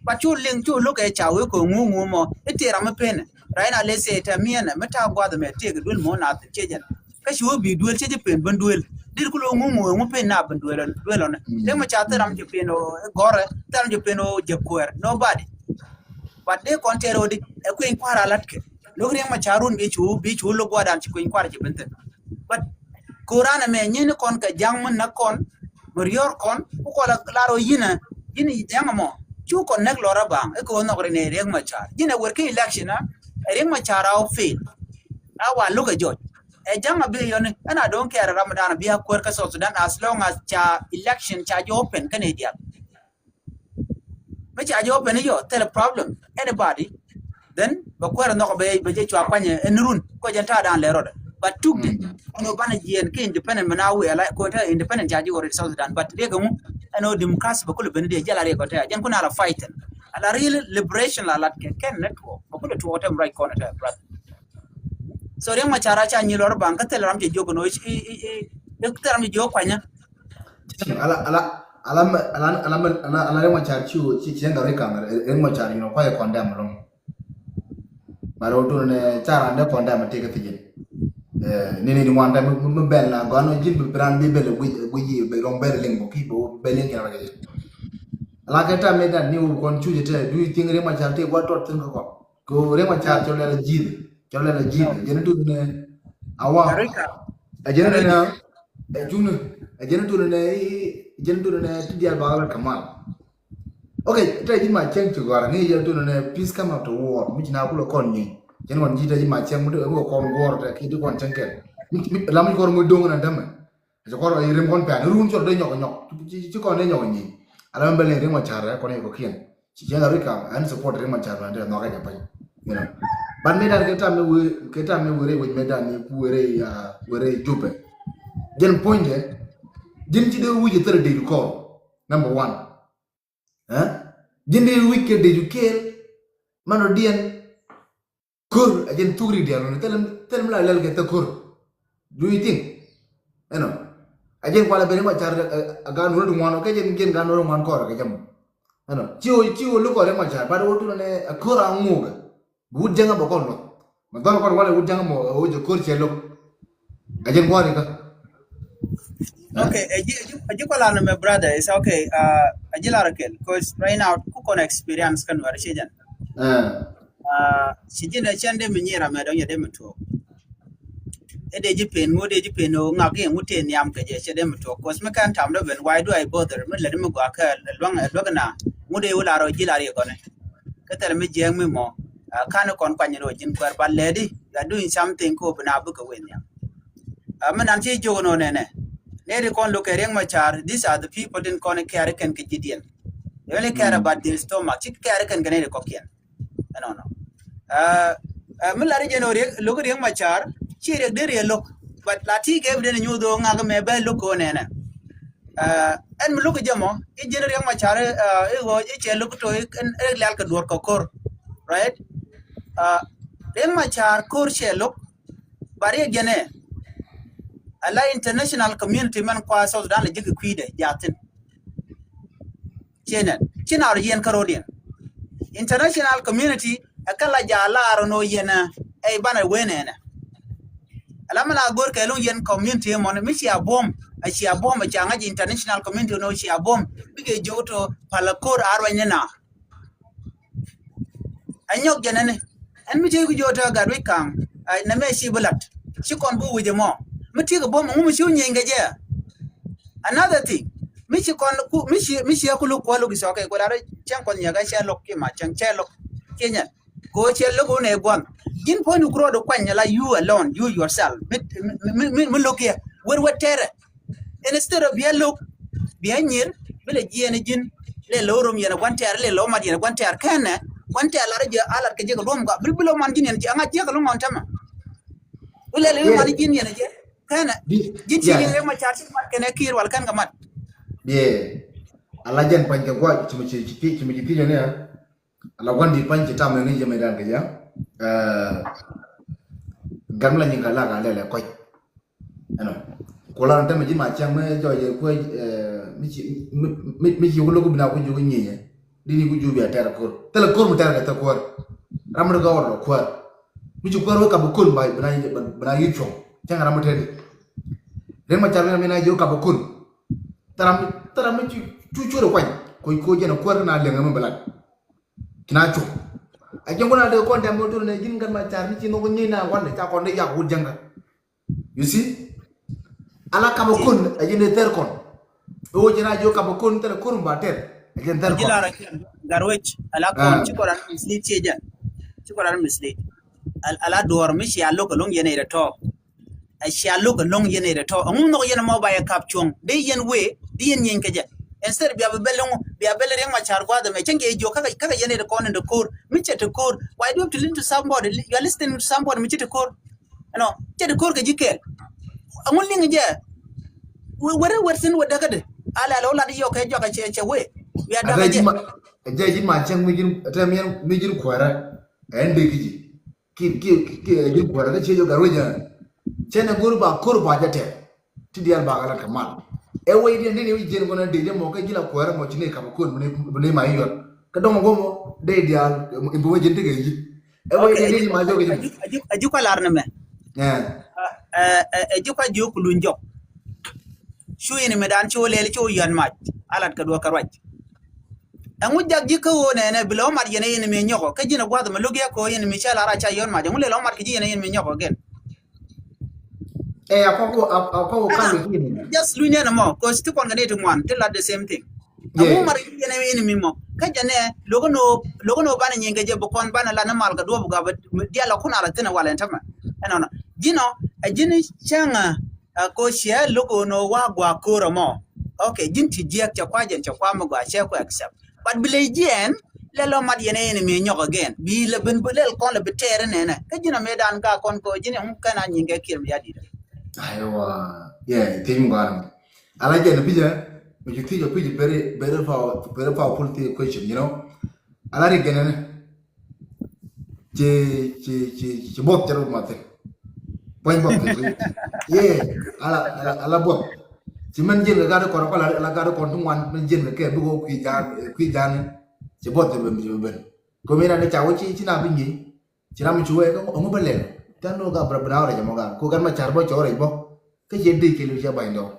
But cu liŋ cu lo̱k ɛ ca wee kɛ ŋu ŋu mɔ i̱ ti ram mi pen. Right now let's say tɛ miɛnɛ mi ta̱a̱ gua̱th mɛ tëëk duel mɔ na thi̱n cɛ jɛn. Kä ci wä bi duel cɛ jɛ pen ben duel dit kulɛ ŋu ŋu ŋu pen na ben duel, duel ɔnɛ. Tëë mɛ ca thil ram jɛ pen ɔ gɔrɛ, thil ram jɛ pen ɔ jɛ kuɛr, nobody. But dee kɔn tɛɛr ɣöö di ɛ kueny kua̱r a la̱tkɛ. Lo̱k Riɛk Macar run bi cu, bi cu lo̱k gua̱dan ci kueny kua̱r ci ben thi̱n. But ko̱ran ɛmɛ nyin kɔn kɛ ja̱ŋ mi näk kɔn mi riɔ̱ɔ̱r kɔn ku kɔn la lar ɣöö yinɛ, yinɛ ja̱ŋ ɛmɔ cu kɔn näk lɔr a baŋ. Ɛ kɛ ɣöö nhɔk rin ɛ Riɛk Macar, yinɛ wër kä election a ɛ Riɛk Macar a wä fail. A wa lo̱k ɛ jɔc ɛ ja̱ŋ a bi yɔni ɛn a don't care ram dan a bi a kuäär kä South Sudan as long as ca election ca jɛ open kä nɛ dial. Mi ca jɛ open i̱ yɔ thilɛ problem anybody. Then bɛ kuɛɛr nhɔk bɛ, bɛ jɛ cua kuany ɛn run kɔ jɛn ta̱a̱ da̱a̱n lɛ rɔdɛ. But tuk di ɛn ɔ banɛ jiɛn ki independent mi na wiɛ la kɔn te independent ca jɛ wä ri South Sudan. But riɛk ɛŋu ɛn ɔ democracy bɛ kulɛ ben di jɛ la riɛk kɔ te jɛn kun a la fighting a la real liberation la lat kɛ kɛn network bɛ kulɛ tuɔk te mi ruac kɔn te brother. So Riɛk Macar a ca nyi lɔr baŋ kä thilɛ ram jɛ jiök kɛ nɔ i̱, i̱, i̱, i̱ thilɛ ram jɛ jiök kuanyä. Ala, ala, ala, ala, ala, ala, ala Riɛk Macar ci, ci, ci ɛn gari kaŋ Riɛk Macar, you know, kuay condemn along. Ba rɔ tun ne ca ran de condemn te ke tijin. Eh, ni, ni, ni wan de mi, mi bel na gɔn jin bi ran bi bel gui, gui ji bi rong bel ling bo ki bo bel ling kira ke. Ala ke ta me dan ni u kon chu je te, do you think Riɛk Macar te gua tot tin ko? Ko Riɛk Macar cɛ lɛl a ji̱th, cɛ lɛl a ji̱th. Jɛn tun ne awa. Ɛ jɛn tun ne ɛ jun ɛ jɛn tun ne ɛ jɛn tun ne ti dial ba la kamal. Okay, te ji̱ ma cɛŋ ci gɔr ŋi̱i̱c jɛn tun ne peace come after war. Mi ci na kulɛ kɔn nyi jɛn kɔn ji̱ te ji̱ ma cɛŋ mi te kɔn gɔr te ki ti kɔn cɛŋ kɛn. Mi, mi, la mi kɔr mi doŋ na dämɛ. Ci kɔr irim kɔn pɛn run cɔr de nyɔk nyɔk. Ci kɔn de nyɔk nyi. Ala mɛ bɛl irim ma car kɔn i kɔ kiɛn. Ci jɛn la rika an support irim ma car na de nyɔk kɛ pay. You know. But mi dan ke tam mi we ke tam mi were we mi dan ni ku were ya were jupe. Jɛn point de. Jin ci de wuji third day call. Number one. Eh? Jin de week ke de ju kel. Mano dien. Kur a jin thugri dial no. Tell him tell him la lel ke ta kur. Do you think? You know. A jin kwala bere ma car a gan wuri ngwan ke jin jin gan wuri ngwan kor ke jam. You know. Ciwo ciwo lu kor ma car. But what to ne a kur a nguga. Wut janga ba kon lo. Ma dol kon wala wut janga mo o je kur che lo. A jin kwari ka. Okay, a ji a ji a ji kwala no, my brother. It's okay. Uh, a ji la rakel. Cause right now ku kon experience kan war shi jan. Eh. Uh, shi jin da chan de mi nyira me don ya de mi to. E de ji pen ŋu de ji pen o ŋak ye ŋu te niam ke je che de mi to. Cause mi kan tam do ben, why do I bother? Mi le mi gwa ka luang luang na. Ŋu de wala ro ji la ri kone. Ka tel mi jeng mi mo. Uh, kan kon kwany ro jin kwer ba ledi. You are doing something ko bina bu ka wen niam. Uh, mi nan chi jogo no ne ne. Ne ri kon lo ke rieng ma car. These are the people din kon care ken ke ji dien. They only care about their stomach. Chi care ken ke ne ri kokien. Ɛnɔnɔ. Uh, uh, mi lar jɛ nɔ riek lok riek ma car ci riek de riek lok. But la ti kɛ bi den nyu dho ŋak mɛ bɛ lok ko nɛnɛ. Uh, ɛn mi lok jɛ mɔ i jɛn riek ma car, uh, i ɣɔ i cɛ lok to i riek lial kɛ duɔr kɛ kor. Right? Uh, riek ma car kor cɛ lok. Ba riek jɛ nɛ. Ala international community mɛn kua South Sudan la jɛ kɛ kui̱dɛ jathin. Cieŋ ci nar yɛn kärɔ̱diɛn. International community ɛ kɛ la ja̱ lar nɔ yɛn ɛ ibanɛ wen ɛnɛ. Ala mi la go̱r kɛ lo̱ŋ yɛn community mɔn mi cia buɔ̱m, a cia buɔ̱m, a cia ŋa̱c international community nɔ cia buɔ̱m. Bikɛ jiök to pal a ko̱r a ruany ni na. Ɛ nyɔk jɛn ɛni. Ɛn mi tëë ku jiök tɔ̱ gat wi̱c ka̱ŋ. Nɛ mɛ ci bi lat ci kɔn bi wi̱c ɛmɔ mi tëë kɛ buɔ̱m ɛŋu mi ci wä nyieeny kɛ jɛ. Another thing, mi ci kɔn ku mi ci mi ci ku luk kuɔ luk isɔkɛ ku lar cɛŋ kɔn nyɛk a cɛ lok ki ma cɛŋ cɛ lok. Kinyɛ ko cɛ lok wun ɛ gua̱n. Jin puɔ̱ny ku rɔɔd kuany la you alone, you yourself. Mi mi mi mi lok yɛ wer wer tɛrɛ. Instead of bia lok bia nyir bi lɛ jiɛn jin lɛ lo rom yɛn gua̱n tɛr lɛ lo mat yɛn gua̱n tɛr kɛnɛ gua̱n tɛr lar jɛ alat kɛ jɛ kɛ luɔm gua bil bi lo man jin yɛn jɛ aŋa jɛ kɛ lo man tɛmɛ. Wulɛ lɛ man jin yɛn jɛ kɛnɛ jin ci yɛn ma car ci mat kɛnɛ kir wal kɛn kɛ mat. Ye. Ala jɛn pany kɛ gua̱c ci mi ci ci ci mi ci pinyɛ ni. Ala gua̱n di pany ci tam ni jɛ mi dan kɛ jɛ. Gan mi la nyin ka la ka lɛ lɛ kɔc. Ɛnɔ. Ku la tɛmɛ ji̱ ma cäŋ mi jɔɔc yɛ kuec mi ci mi mi ci wulok bi na ku ji̱ ku nyinyɛ. Di ni ku ji̱ bi a tɛr kuɔr thilɛ kuɔr mi tɛr kɛ thil kuɔr. Ram mi di gɔwr lɔ kuɔr. Mi ci kuɔr wä kap kun ba bi na bi na yi cuɔ̱ŋ cäŋ ram mi tɛr di. Rin ma car mi na ji̱ wä kap kun. Thil ram mi thil ram mi cu cu cuɔr kuany ku ku jɛn kuɔr na leŋ mi bi lat. Ci na cuɔ̱ŋ. A jɛn ku na dee kɔn dɛm mi dur nɛ ji̱n gat ma car mi ci nhɔk nyieny na wan ca kɔn di jak wut jɛŋ gat. You see? Ala kap kun a jin thɛr kɔn. Ɣöö jin a jiök kap kun thɛr kun ba tɛr a jin thɛr kɔn. Ji̱ lar a kiɛn Gatwec ala kɔn ci kɔn ran mislead ci jɛn. Ci kɔn ran mislead. Ala duɔr mi cia lok a loŋ yɛn ɛ tɔ. A cia lok a loŋ yɛn ɛ tɔ. Ɛŋu nhɔk yɛn mɔ ba yɛ kap cuɔ̱ŋ. Di yɛn wee di yɛn nyieny kɛ jɛ. Instead bia bɛ bɛl ɛŋu bia bɛl riɛŋ ma car gua̱dhɛ mɛ cäŋ kɛ jiök kakɛ kakɛ yɛn ɛ kɔn in the court. Mi cɛ te court. Why do you have to listen to somebody? You are listening to somebody mi ci te court. Ɛnɔ cɛ ti ko̱r kɛ ji̱ kɛɛl. Ɛŋu liŋ jɛ. Weri wer thi̱n wä däkädɛ. Ala lɛ wä lat yɔk kɛ jɔak cɛ cɛ wee. Wiaa däkä jɛ. Jɛ ji̱ ma cäŋ mi ji̱n tɛ miɛn mi ji̱n kuäärä. Ɛn dee ki ji̱ ki ki ki ji̱n kuäärä kä ciɛ jɔk gat wec jɛ. Cɛ nɛ go̱r ba ko̱r ba jɛ tɛr. Ti diaal ba kɛ lat kɛ mal. Ɛ wec diɛn dee ni wi̱c jiɛn kɔn ɛn dee jɛ mɔ kɛ ji̱ la kuäärä mɔ ci ni kap ko̱r mi ni ma i̱ yuɔt. Kä dɔ̱ŋ mɔ go̱mɔ dee diaal in bi wec jiɛn ti kɛ ji̱. Ɛ wec diɛn dee ni ma jɔk ji̱. Ɛ ji̱ kua lar ni mɛ. Ɛ ji̱ kua jiök ku luny jɔk. Cu yɛn mi dan cu lɛl cu yɔn mac a lat kɛ duɔk kɛ ruac. Ɛŋu jak ji̱ kä ɣöö nɛnɛ bi lɛ wä mat yɛn ɛ yɛn mi nyɔkɔ kä ji̱n ɛ gua̱th mi luk yɛ kɛ ɣöö yɛn mi cɛ lar a ca yɔn mac ɛŋu lɛ lɛ wä mat kɛ ji̱ yɛn ɛ yɛn mi nyɔkɔ gɛn. Ɛ a kɔk wä a kɔk wä kam mi ji̱n. Just luny nɛn ɛmɔ cause ti kɔn kɛ ni ti ŋuan ti lat the same thing. Ɛŋu mat yɛn ɛ yɛn mi mɔ kä jɛ nɛ lokä ni ɣöö lokä ni ɣöö banɛ nyin kɛ jɛ bi kɔn banɛ lat ni mal kɛ duɔp gap dial ɛ kun a la thin ɛ wal ɛn tämɛ. Ɛnɔnɔ ji̱n ɔ ɛ ji̱n cäŋ ɛ. A ko ciɛ lo̱k ɣöö nɔ wa gua ko̱r ɛmɔ. Okay, ji̱n ti jiɛk cɛ kua jɛn cɛ kua mi gua cɛ ku accept. But bi ley jiɛn lɛ lɔ mat yɛn ɛ yɛn mi nyɔk again. Bi lɛ ben lɛl kɔn lɛ bi tɛɛr nɛnɛ. Kä ji̱n a mëë dan ka kɔn kɔ ji̱n ɛŋu kɛn a nyiŋ kɛ Kiir Mayardit. Aywa, yeah, thiec mi gɔaa. Ala jɛn a pi̱cä mi cu thiec a pi̱cä very, very power, very powerful question, you know. Ala ri gɛnɛ ni. Ci, ci, ci, ci buɔth cɛ rɔ math. Puɔ̱ny buɔth kɛ ri. Yee, ala, ala, ala buɔth. Ci mɛn jiɛn kɛ gat kɔn kɔn ala gat kɔn ti ŋuan mɛn jiɛn kɛ kɛ bi kɔ kui̱ ja̱a̱ŋ, kui̱ ja̱a̱ŋ. Ci buɔth cɛ ben, ci ben. Kɛ mi na ni ca wä ci, ci na bi nyiey. Ci ram mi ci wee kä ŋu bä lɛl. Tɛn ni wä gat bɛ na wä rɛc ɛmɔ gat. Ko gat ma car bä cɛ wä rɛc bä. Kä ciɛ dee kɛl wi̱c ɛ ba̱ny dɔ̱.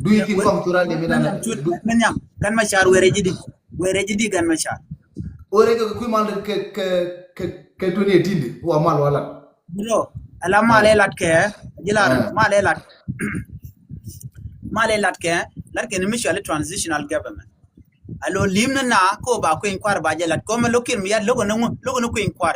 Du yi kin kɔm thura ni mi dan. Mɛn nyam, mɛn nyam, mɛn nyam. Kan ma car wɛrɛ ji̱ di. Wɛrɛ ji̱ di kan ma car. Wɛrɛ kɛ kui̱ mal kɛ, kɛ, kɛ, kɛ twenty eighteen di. Wa mal wa lat. Bro, ala mal ɛ lat kɛ, ji̱ lar, mal ɛ lat. Mal ɛ lat kɛ, lat kɛ ni mutual transitional government. A lo lim ni na ko ba kueny kuar ba jɛ lat. Ko mɛ lo Kiir Mayardit lo ni ŋu, lo ni kueny kuar.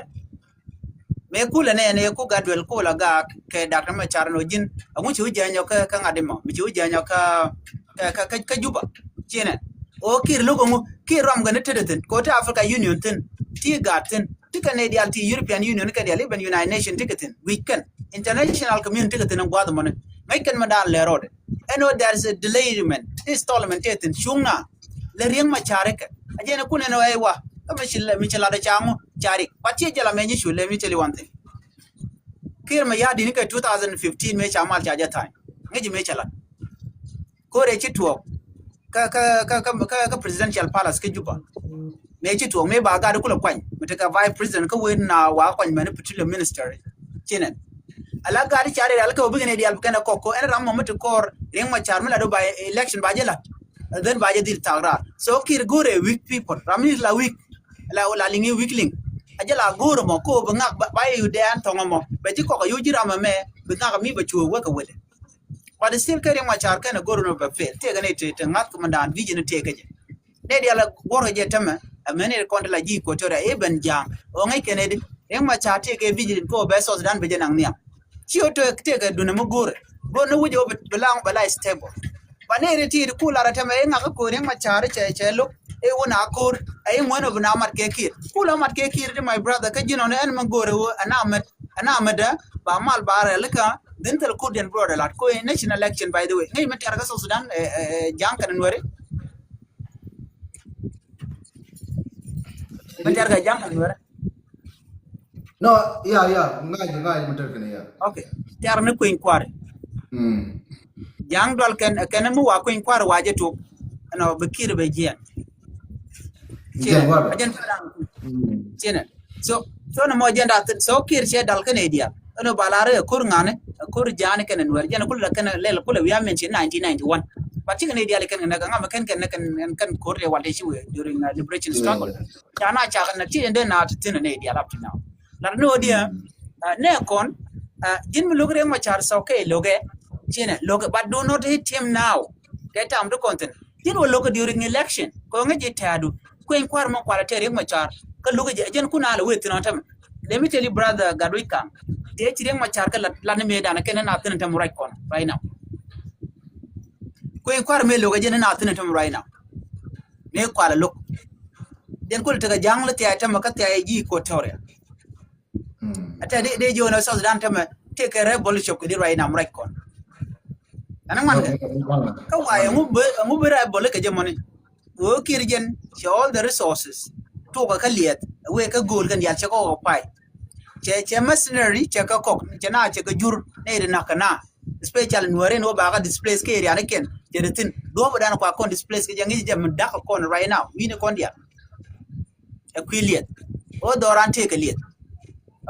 Mɛ kulɛ nɛ nɛ ku gat duel kula ga kɛ Doctor Machar nɔ ji̱n. A ŋu ci wä jɛ nyɔ kä, kä ŋa̱t imɔ. Mi ci wä jɛ nyɔ kä, kä, kä, kä, kä Juba. Ci nɛ. O Kiir lo ŋu, Kiir ram gɛ ni tetdä thin. Ko ti Africa Union thin. Ti gat thin. Ti kɛ nɛ dial ti European Union kɛ dial, even United Nation ti kɛ thin. Wi̱c kɛn. International community ti kɛ thin in guath mɔni. Ŋäc kɛn mɛ dan lɛ rɔɔdɛ. Ɛn o there is a delayment. Ti stallment ti thin. Cuŋ na. Lɛ Riek Machar kɛ. A jɛn kun ɛn o ɛ wa. Kä mi ci lɛ, mi ci lat ɛ ca ŋu, ca Riek. But ci jɛ la mɛ nyi cu lɛ mi tell you one thing. Kiir Mayardit ni kɛ two thousand fifteen mɛ ca mal ca jɛ tha̱a̱ny. Ŋäc mɛ ca lat. Ko̱rɛ ci tuɔɔk. Kä, kä, kä, kä, kä, kä presidential palace kä Juba. Mëë ci tuɔɔk mëë ba gat kulɛ kuany. Mi tekɛ vice president kä wen na wa kuany mɛn petroleum minister. Ci nɛn. Ala gat cari ral kɛ wä bikɛ ni dial bikɛn a kɔk ko ɛn ram mɔ mi ti kɔr Riek Machar mi la do ba election ba jɛ la. And then ba jɛ dhil thak rar. So Kiir go̱rɛ weak people. Ram mi la weak. La, la liŋ i weak link. A jɛ la go̱rɛ mɔ ko bi ŋak ba, ba yɛ yu dɛn thɔŋ mɔ. Bɛ ci kɔk a yu ji̱ ram mɛ bi ŋak mi bɛ cuɔ wek a wele. But still kɛ Riek Machar kɛn a go̱r nɔ bɛ fail. Tëëkɛ ni tëë tëë ŋa̱th kɛ mɛn daan vision tëëkɛ jɛ. Nɛ dial a guɔ̱r kɛ jɛ tämɛ. Ɛ mɛn ni kɔn ti la ji̱ Equatoria i̱ ben ja̱a̱ŋ. Ɣɔ̱ŋ i̱ kɛn ɛ di Riek Machar tëëkɛ vision kɛ ɣöö bɛ South Sudan bɛ jɛ naŋ nhiam. Ci ɣä tëë tëëkɛ dunɛ mi go̱rɛ. Go̱r ni wi̱c ɣöö bɛ la, bɛ la stable. But nɛ ri ti ti ku lar ɛ tämɛ i̱ ŋa̱k i̱ ko̱r Riek Machar cɛ, cɛ lo̱k i̱ wun a ko̱r. Ɛ i̱ ŋuɛn ɣöö bi na mat kɛ Kiir. Ku la mat kɛ Kiir ti my brother kä ji̱n ɣɔn ɛn mi go̱rɛ ɣöö ɛ na mɛt. Ɛn amɛdä ba mal ba rɛl kä dhin thil kut diɛn brother lat ko in national election, by the way. Ŋäc mi tiar kä South Sudan, eh, eh, eh, ja̱a̱ŋ kɛn nuɛri. Mi tiar kä ja̱a̱ŋ kɛn nuɛri. No, yeah, yeah. Ŋa̱c, ŋa̱c mi tiar kɛn, yeah. Okay. Tiar ni kueny kuari. Mm. Ja̱a̱ŋ dual kɛn, kɛn mi wa kueny kuari wa jɛ tuk. Ɛnɔ bi Kiir bɛ jiɛn. Jiɛn wa. Jiɛn wa. Mm. Jiɛn. So, so ni mɔ jɛn da thin, so Kiir cɛ dal kɛn idial. Ɛn ba lar ɛ ko̱r ŋani, ɛ ko̱r ja̱a̱ni kɛn nuɛr, jɛn kulɛ kɛn lɛl kulɛ wi̱i̱ a mɛn ci nineteen ninety-one. But cikɛ ni idial kɛn kɛn kɛ ŋa mɛ kɛn kɛn kɛn kɛn ko̱r lɛ wal te ci wee during, uh, liberation struggle. Ca na ca kɛn na ti ɛn den na ti thin ni idial up to now. Lar ni wä diɛ, uh, nɛ kɔn, uh, ji̱n mi lo̱k Riek Machar sɔ kɛ lo̱kɛ, ci nɛ lo̱kɛ, but do not hit him now. Kɛ tam ti kɔn thin. Ji̱n wä lo̱kɛ during election. Kɔ ŋä ji̱ tɛ̈du. Kueny kua̱r mɔ kualɛ tɛ̈ Riek Machar. Kä lo̱kɛ jɛ, jɛn kun alɛ wee thin ɔ tämɛ. Let me tell you, brother Gatwec Kaŋ. Tëë ci Riek Machar kä lat, lat ni mëë danɛ kɛn ni na thin ɔ tämɛ right kɔn, right now. Kueny kua̱r mëë lo̱kɛ jɛn ni na thin ɔ tämɛ right now. Mëë kualɛ lo̱k. Jɛn kulɛ tekɛ ja̱a̱ŋ lɛ thia̱a̱c tämɛ kä thia̱a̱c ji̱ Equatoria. Mm. Ata de, de ji̱ wä nɔ South Sudan tämɛ, tëëkɛ rebel shop kɛ di right now, right kɔn. Ɛn ŋuan kɛ. Kä wa ɛŋu bi, ɛŋu bi rebel kɛ jɛ mɔni. Wee Kiir jɛn, cɛ all the resources. Tuɔkɛ kä liɛth, wee kä gold kɛn dial cɛ kɔ kɔ pay. Cɛ, cɛ mercenary, cɛ kä kɔk, cɛ na, cɛ kä jur, nɛ di nak kɛ na. Especially nuɛri ni wä ba kä displace kɛ area ni kɛn, cɛ di thin. Duɔp dan kua kɔn displace kɛ jɛ ŋi̱c jɛ mi dak kɛ kɔn right now, wi̱ni kɔn dial. Ɛ kui̱ liɛth. O dhɔran tëëkɛ liɛth.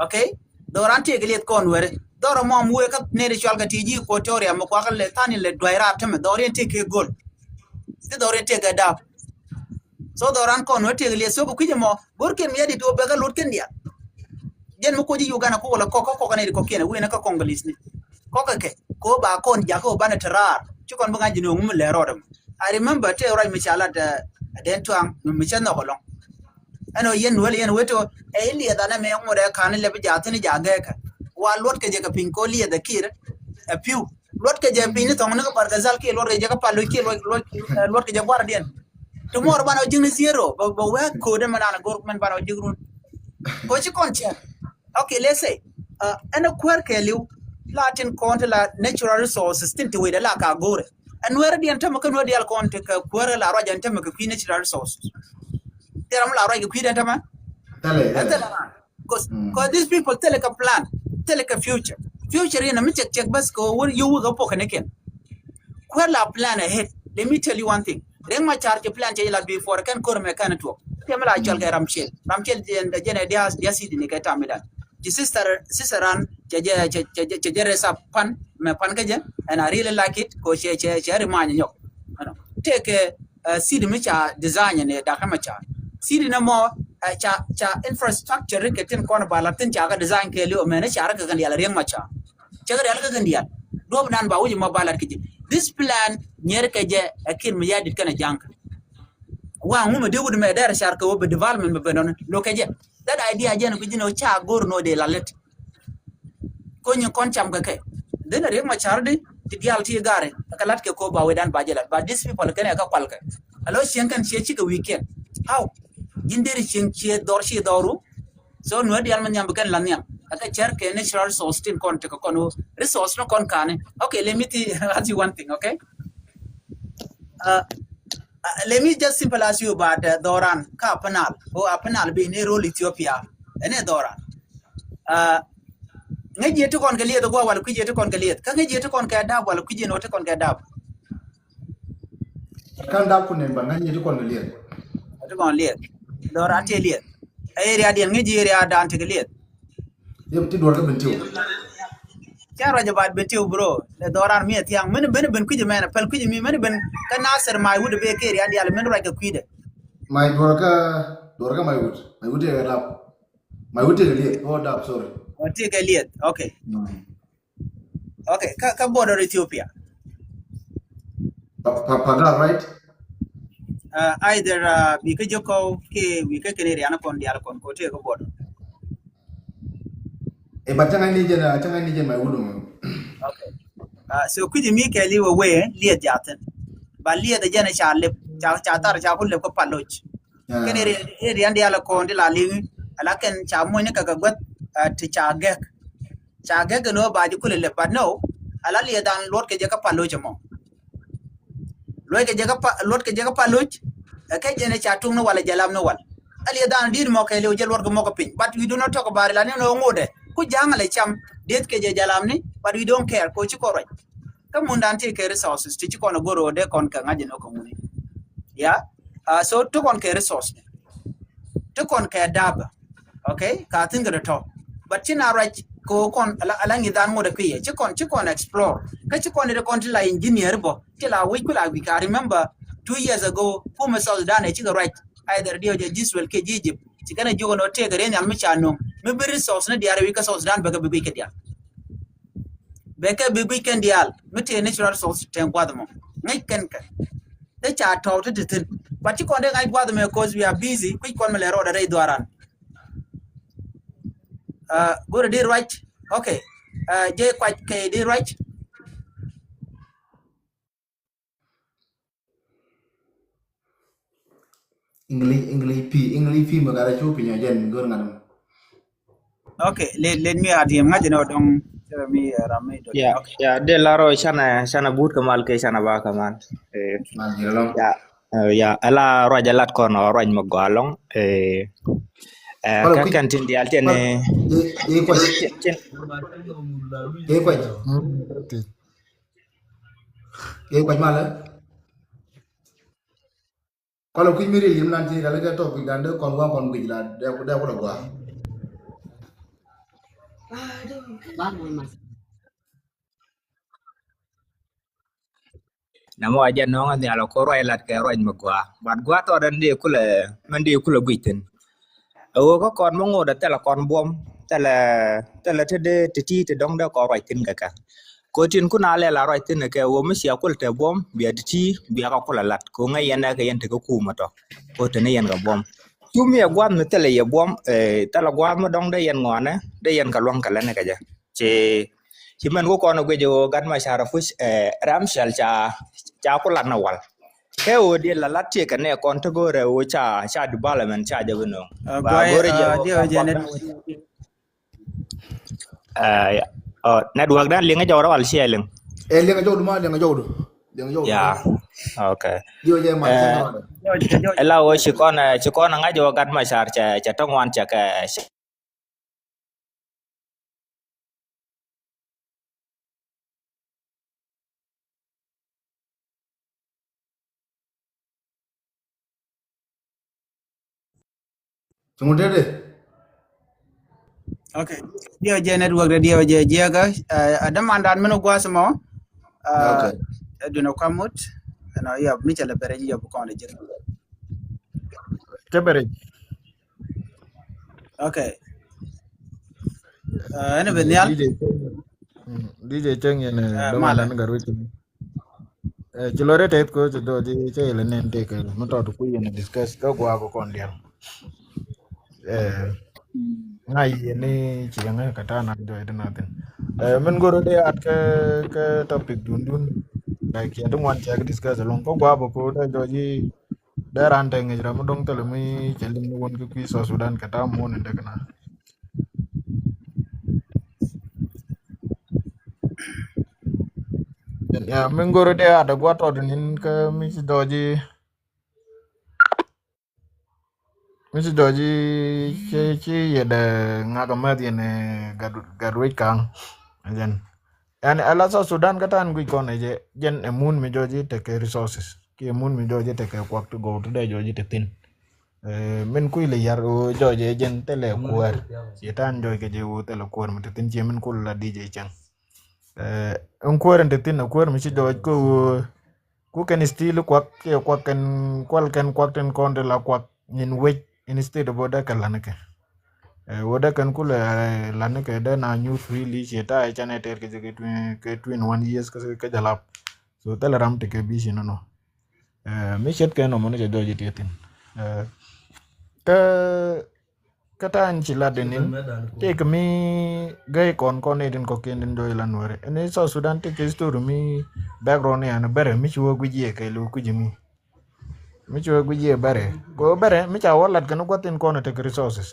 Okay? Dhɔran tëëkɛ liɛth kɔn wɛrɛ. Dhɔrɔ mɔm wee kä nɛy ti cual kɛ ti ji̱ Equatoria mɛ kuakä lɛ thani lɛ duay raar tämɛ. Dhɔriɛn tëëkɛ gold. Ti dhɔriɛn tëëkɛ dap. So dhɔran kɔn wee tëëkɛ liɛth. So kɛ kui̱c ɛmɔ. Go̱r kɛn mi yadit wä bɛ kä lot kɛn dial. Jɛn mi koci Uganda kok wala kɔk, kɔk, kɔk nɛy ti kɔkiɛn. Wee nɛ kä Congolese ni. Kɔk kɛ kɛ. Ko ba kɔn jakä wä banɛ te raar. Ci kɔn bi ŋa̱c ji̱n wä ŋum lɛ rɔɔdɛ mɔ. I remember te ruac mi ca lat, uh, Dɛn Tuaŋ, mi, mi cɛ nhɔk ɛlɔ̱ŋ. Ɛn ɔ yɛn wee, yɛn wee to, ɛ, i liɛth anɛ mɛ ŋot ɛ ka̱n ilɛ bi ja̱ thi̱n i ja̱ gɛɛkä. Wa luɔt kɛ jɛ kɛ piny ko liɛth ɛ Kiir, ɛ pi̱w. Luɔt kɛ jɛ piny ni thɔŋ ni kɛ Bargazal kiɛ luɔt kɛ jɛ kɛ Paloc kiɛ luɔt, luɔt, eh, luɔt kɛ jɛ guardian. Tomorrow banɛ wä ji̱n ni zero. Bɛ, bɛ wä code mɛ nan government banɛ wä ji̱n run. Kɔ ci kɔn cɛ. Okay, let's say, uh, ɛn a kuäär kɛɛliw la tin kɔn ti la natural resources tin ti wecdɛ la ka go̱o̱rɛ. Ɛn nuɛɛr diɛn tämɛ kä nuɛɛr dial kɔn ti kɛ kuäär la ruac ɛn tämɛ kɛ kui̱ natural resources. Thil ram la ruac kɛ kui̱ diɛn tämɛ. Thilɛ, thilɛ. Thilɛ ram. Cause, mm, cause these people thilɛ kɛ plan, thilɛ kɛ future. Future in a mi check check bas kɛ wä yio̱w wä kɛ pɔk kɛ ni kɛn. Kuäär la plan ahead. Let me tell you one thing. Riek Machar cɛ plan cɛ lat before kɛn kor mɛ kɛn tuɔk. Tiɛm la cɔl kɛ Ramchel. Ramchel jɛn jɛn ɛ dia dia sidi ni kɛ tam idan. Ci sister sister an cɛ jɛ cɛ cɛ cɛ jɛ resa pan mɛ pan kɛ jɛ. And I really like it. Ko cɛ cɛ cɛ ri manyɛ nyɔk. Ɛnɔ. Tɛkɛ, uh, sidi mi ca design ni dak Machar. Sidi ni mɔ, uh, ca ca infrastructure ri kɛ tin kɔn ba la tin ca kɛ design kɛ liu mɛ ni ca ri kɛ kɛn dial Riek Machar. Cɛ kɛ rial kä kɛn dial. Duɔp nan ba wi̱c mɔ ba lat kä ji̱. This plan nyier kɛ jɛ ɛ kin mi yadit kɛn ɛ jaŋ kä. Wa ŋu mɛ dee wut mɛ dɛr car kɛ wä bi development mɛ ben nɔni lo kɛ jɛ. That idea jɛn ku ji̱n ɔ ca go̱r nɔ dee la lät. Ko nyi kɔn cam kɛ kɛ. Dhin a Riek Machar di ti dial ti gari kɛ lat kɛ ko ba wee dan ba jɛ lat. But these people kɛn ɛ kä kual kɛ. Alo cieŋ kɛn cie cikɛ weekend. How? Ji̱n deri cieŋ cie dhɔr ci dhɔru. So nuɛ dial ma nhiam bi kɛn la nhiam. Aka cɛr kɛ natural resource tin kɔn tekɛ kɔn wo. Resource ni kɔn kani. Okay, let me thi- ask you one thing, okay? Uh, uh, let me just simple ask you about, uh, Dhoran ka Upper Nile. O Upper Nile bi ni role Ethiopia. Ɛn ɛ Dhoran. Uh, ŋäc jiɛ ti kɔn kɛ lieth gua wal kui̱ jiɛ ti kɔn kɛ lieth. Kä ŋäc jiɛ ti kɔn kɛ dap wal kui̱ jiɛ ni wä ti kɔn kɛ dap. Kan dap kun nen ban ŋa̱c nyit ti kɔn lieth. Ti kɔn lieth. Dɔr an ti lieth. Area diɛn ŋi̱c area dan ti lieth. Yep, ti duɔr kä ben tiu. Ca ruac about ben tiu bro. Le dɔr an mi thiaŋ. Mini ben ben kui̱c mɛn pɛl kui̱c mi mini ben kä Nasir Maiwut be ke area dial mini ruac kɛ kui̱dɛ. Mai duɔr kä duɔr kä Maiwut. Maiwut area dap. Maiwut ti lieth. Oh dap, sorry. Oh ti kɛ lieth. Okay. Mm. Okay, kä, kä border Ethiopia. Pa, pa, Pagal, right? Uh, either, uh, bi kä Jokɔw kɛ wi̱i̱ kä kɛn area ni kɔn dial kɔn ko tëë kä border. E ba cäŋ ni jɛn, cäŋ ni jɛn Maiwut mɔ. Okay. Uh, so kui̱c mi kɛ liw away lieth jathin. Ba lieth jɛn ca lep ca, ca thar ca ku lep kä Paloc. Kɛn area, area dial kɔn di la liŋ ala kɛn ca muɔ̱ny ni kɛ kɛ guäth, uh, ti ca gɛk. Ca gɛk kɛ ni wä ba ji̱ kulɛ lep, but no, ala lieth dan luɔt kɛ jɛ kä Paloc mɔ. Luɔt kɛ jɛ kä Pa, luɔt kɛ jɛ kä Paloc. Ɛ kɛ jɛ ni ca tuŋ ni wal, ɛ jɛ lam ni wal. A lieth dan di̱t mɔ kɛ liw jɛ luɔt kɛ mɔ kɛ piny. But we do not talk about it. La ni ni wä ŋot ɛ. Ku ja̱ŋ lɛ cam dieth kɛ jɛ jɛ lam ni, but we don't care. Ko ci kɔ ruac. Kä mun dan ti kɛ resources ti ci kɔn a goro de kɔn kɛ ŋa̱c ni wä kɛ ŋuni. Ya. Uh, so ti kɔn kɛ resource ni. Ti kɔn kɛ daba. Okay, ka thin kɛ tɔ. But ci na ruac ko kɔn ala, ala ŋi̱ dhan ŋot kui̱ yɛ. Ci kɔn, ci kɔn explore. Kä ci kɔn ide kɔn ti la engineer bɔ. Ti la wi̱c ku la wi̱c. I remember two years ago, kumɛ South Sudan ɛ cikɛ ruac. Either diɔ jɛ Israel kɛ Egypt. Ci kɛn a jiök nɔ tëëk ɛ ren nhial mi ca nuɔ̱ŋ. Mi bi resource ni diaal wi̱c kä South Sudan bɛ kɛ bi guic kɛ diaal. Bɛ kɛ bi guic kɛn diaal. Mi tëë natural resource tɛn guath mɔ. Ŋäc kɛn kɛ. Dee ca tɔw ti ti thin. But ci kɔn dee ŋa̱c guath mɛ cause we are busy. Kui̱c kɔn mi lɛ rɔɔdɛ rɛy dhuaran. Uh, go̱rɛ di ruac. Okay. Uh, jɛ kuac kɛ di ruac. English, English pi, English pi mɛ gat a cu piny a jɛn go̱r ŋa̱t mɛ. Okay, let, let me add him. Ŋa̱c ni wä dɔŋ. Cɛ mi, uh, ram mi dɔŋ. Yeah, okay. Yeah, de la rɔ canɛ, canɛ but kɛ mal kɛ canɛ ba kɛ mal. Eh, mal jɛ lɔŋ. Yeah. Eh, ya, ala ruac a lat kɔn ɔ ruac mɛ gɔa lɔŋ. Eh, eh, kä kɛn tin dial tin ni. Ye kuac. Ye kuac. Ye kuac malɛ. Kɔlɛ kui̱ mi riel yim lan ti rial kɛ topic dan dee kɔn waŋ kɔn guic la dee ku dee ku la gɔa. Nɛ mɔ a jɛ nɔŋ a nhial ɔ ko ruac lat kɛ ruac mi gua. But gua tɔɔt ɛn di kulɛ, mɛn di kulɛ guic thin. Ɛ ɣöö kä kɔn mi ŋot ɛ thilɛ kɔn buɔm, thilɛ, thilɛ ti dee ti ti ti dɔ̱ŋ dee kɔn ruac thin kɛ kɛ. Ko tin kun a lɛl a ruac thin kɛ ɣöö mi cia kul te buɔm bia ti ti bia kɛ kul a lat ko ŋäc yɛn ɛ kɛ yɛn ti kä kum ɛ tɔ. Ko te ni yɛn kɛ buɔm. Cu mi ɛ gua̱th mi thilɛ yɛ buɔm, eh, thilɛ gua̱th mi dɔ̱ŋ dee yɛn ŋɔanɛ dee yɛn kɛ lua̱ŋ kɛ lɛn kɛ jɛ. Ci Ci mɛn ku kɔn guic ɣöö gat ma car puc, eh, ram cɛl ca, ca ku lat na wal. Kɛ ɣöö diɛ la lat tiek kɛ nɛ kɔn ti go̱o̱rɛ ɣöö ca, ca development ca jɛ bi nöŋ. Ah, ba guay, go̱o̱rɛ jɛ ah, ɣöö diɛ jɛ network. Eh, ya. Oh, network dan liŋ jɔw ra wal ciɛ liŋ. Eh, liŋ jɔw du ma, liŋ jɔw du. Liŋ jɔw du. Ya. Okay. Diɛ jɛ ma. Eh, cɛ kɔn. Ila ɣöö ci kɔn, eh, ci kɔn ŋa̱c ɣöö gat ma car cɛ, cɛ tɔŋ wan cɛ kɛ, cɛ Cuŋ dede. Okay. Diɛ jɛ network de diɛ jɛ jiɛkä. Eh, adamandan min guas mɔ. Eh, okay. Duna kamut. Ɛnɔ yɔp mi cɛ lɛ bɛrɛ ji̱ yɔp kɔn de ji̱. Cɛ bɛrɛ. Okay. Eh, ɛn ben nhial. D J Cäŋ. Mm, D J Cäŋ yɛn, eh, ah, dɔma malɛ. Lan Gatwec. Eh, ci lɔ rɛ tɛth ko ci dɔ di cɛ yɛlɛ nɛn tɛk mi tɔt ku yɛn discuss kä guak kɔn dial. Eh, ŋa yɛ ni ci yɛn ŋa kata na jɔ yɛ di na thin. Eh, min goro de at kä, kä topic dun dun. Like yɛ di ŋuan cɛ discuss along ko guak ko dɛ jɔ ji Dee raan te ŋic ram mi dɔ̱ŋ thilɛ mi cɛ liŋ ni wun kä kui̱ South Sudan kɛ ta̱a̱ muɔ̱ɔ̱n in dee kɛ na. Ya, mi ŋo̱rä dee a dee gua̱a̱th tɔt inin kä mi ci dɔɔc i̱, mi ci dɔɔc i̱ ci, ci yɛ dee ŋak amäth yɛn, eh, Gat, Gatwec Kaŋ. Jɛn. Yani, ala South Sudan kä ta̱a̱n guic kɔn ɛ jɛ, jɛn ɛ mun mi jɔɔc i̱ tekɛ resources. Kiɛ mun mi jɔɔc i̱ tekɛ kuak ti gɔw ti dee jɔɔc i̱ te thi̱n. Eh, min kui̱ lɛ yar ɣöö jɔɔc ɛ jɛn thilɛ kuäär. Ciɛ ta̱a̱n jɔɔc kɛ jɛ ɣöö thilɛ kuäär mi te thi̱n ciɛ min kul la D J Cäŋ. Eh, in kuäär in te thi̱n, ɛ kuäär mi ci jɔɔc kä ɣöö ku kɛn still kuak, kiɛ kuak kɛn, kual kɛn kuak tin kɔn ti la kuak nyin wec instead of dee kɛ lanikɛ. Eh, wä dee kɛn kulɛ, eh, lanikɛ dee na nyuur freely ciɛ ta̱a̱ ɛ canɛ tɛɛr kɛ jɛ kɛ twen-, kɛ twenty one years kä, kä jɛ lap. So thilɛ ram ti kɛ vision nɔ. Eh, mi ce̱tkɛ nɔmɔ ni cɛ jɔɔc i̱ tiɛ thi̱n. Eh, kä, kä ta̱a̱ in ci lat in in, tëëkɛ mi gäi kɔn kɔn i̱ tin kɔ̱kiɛn tin jɔɔc i̱ la nuɔ̱ɔ̱rɛ. Ɛn i̱ South Sudan tëëkɛ history mi background ni an bɛrɛ mi ci wä guic yɛ kɛ lo̱ kui̱c mi. Mi ci wä guic yɛ bɛrɛ. Kɛ wä bɛrɛ, mi ca wä lat kɛn gua̱th in kɔn tekɛ resources.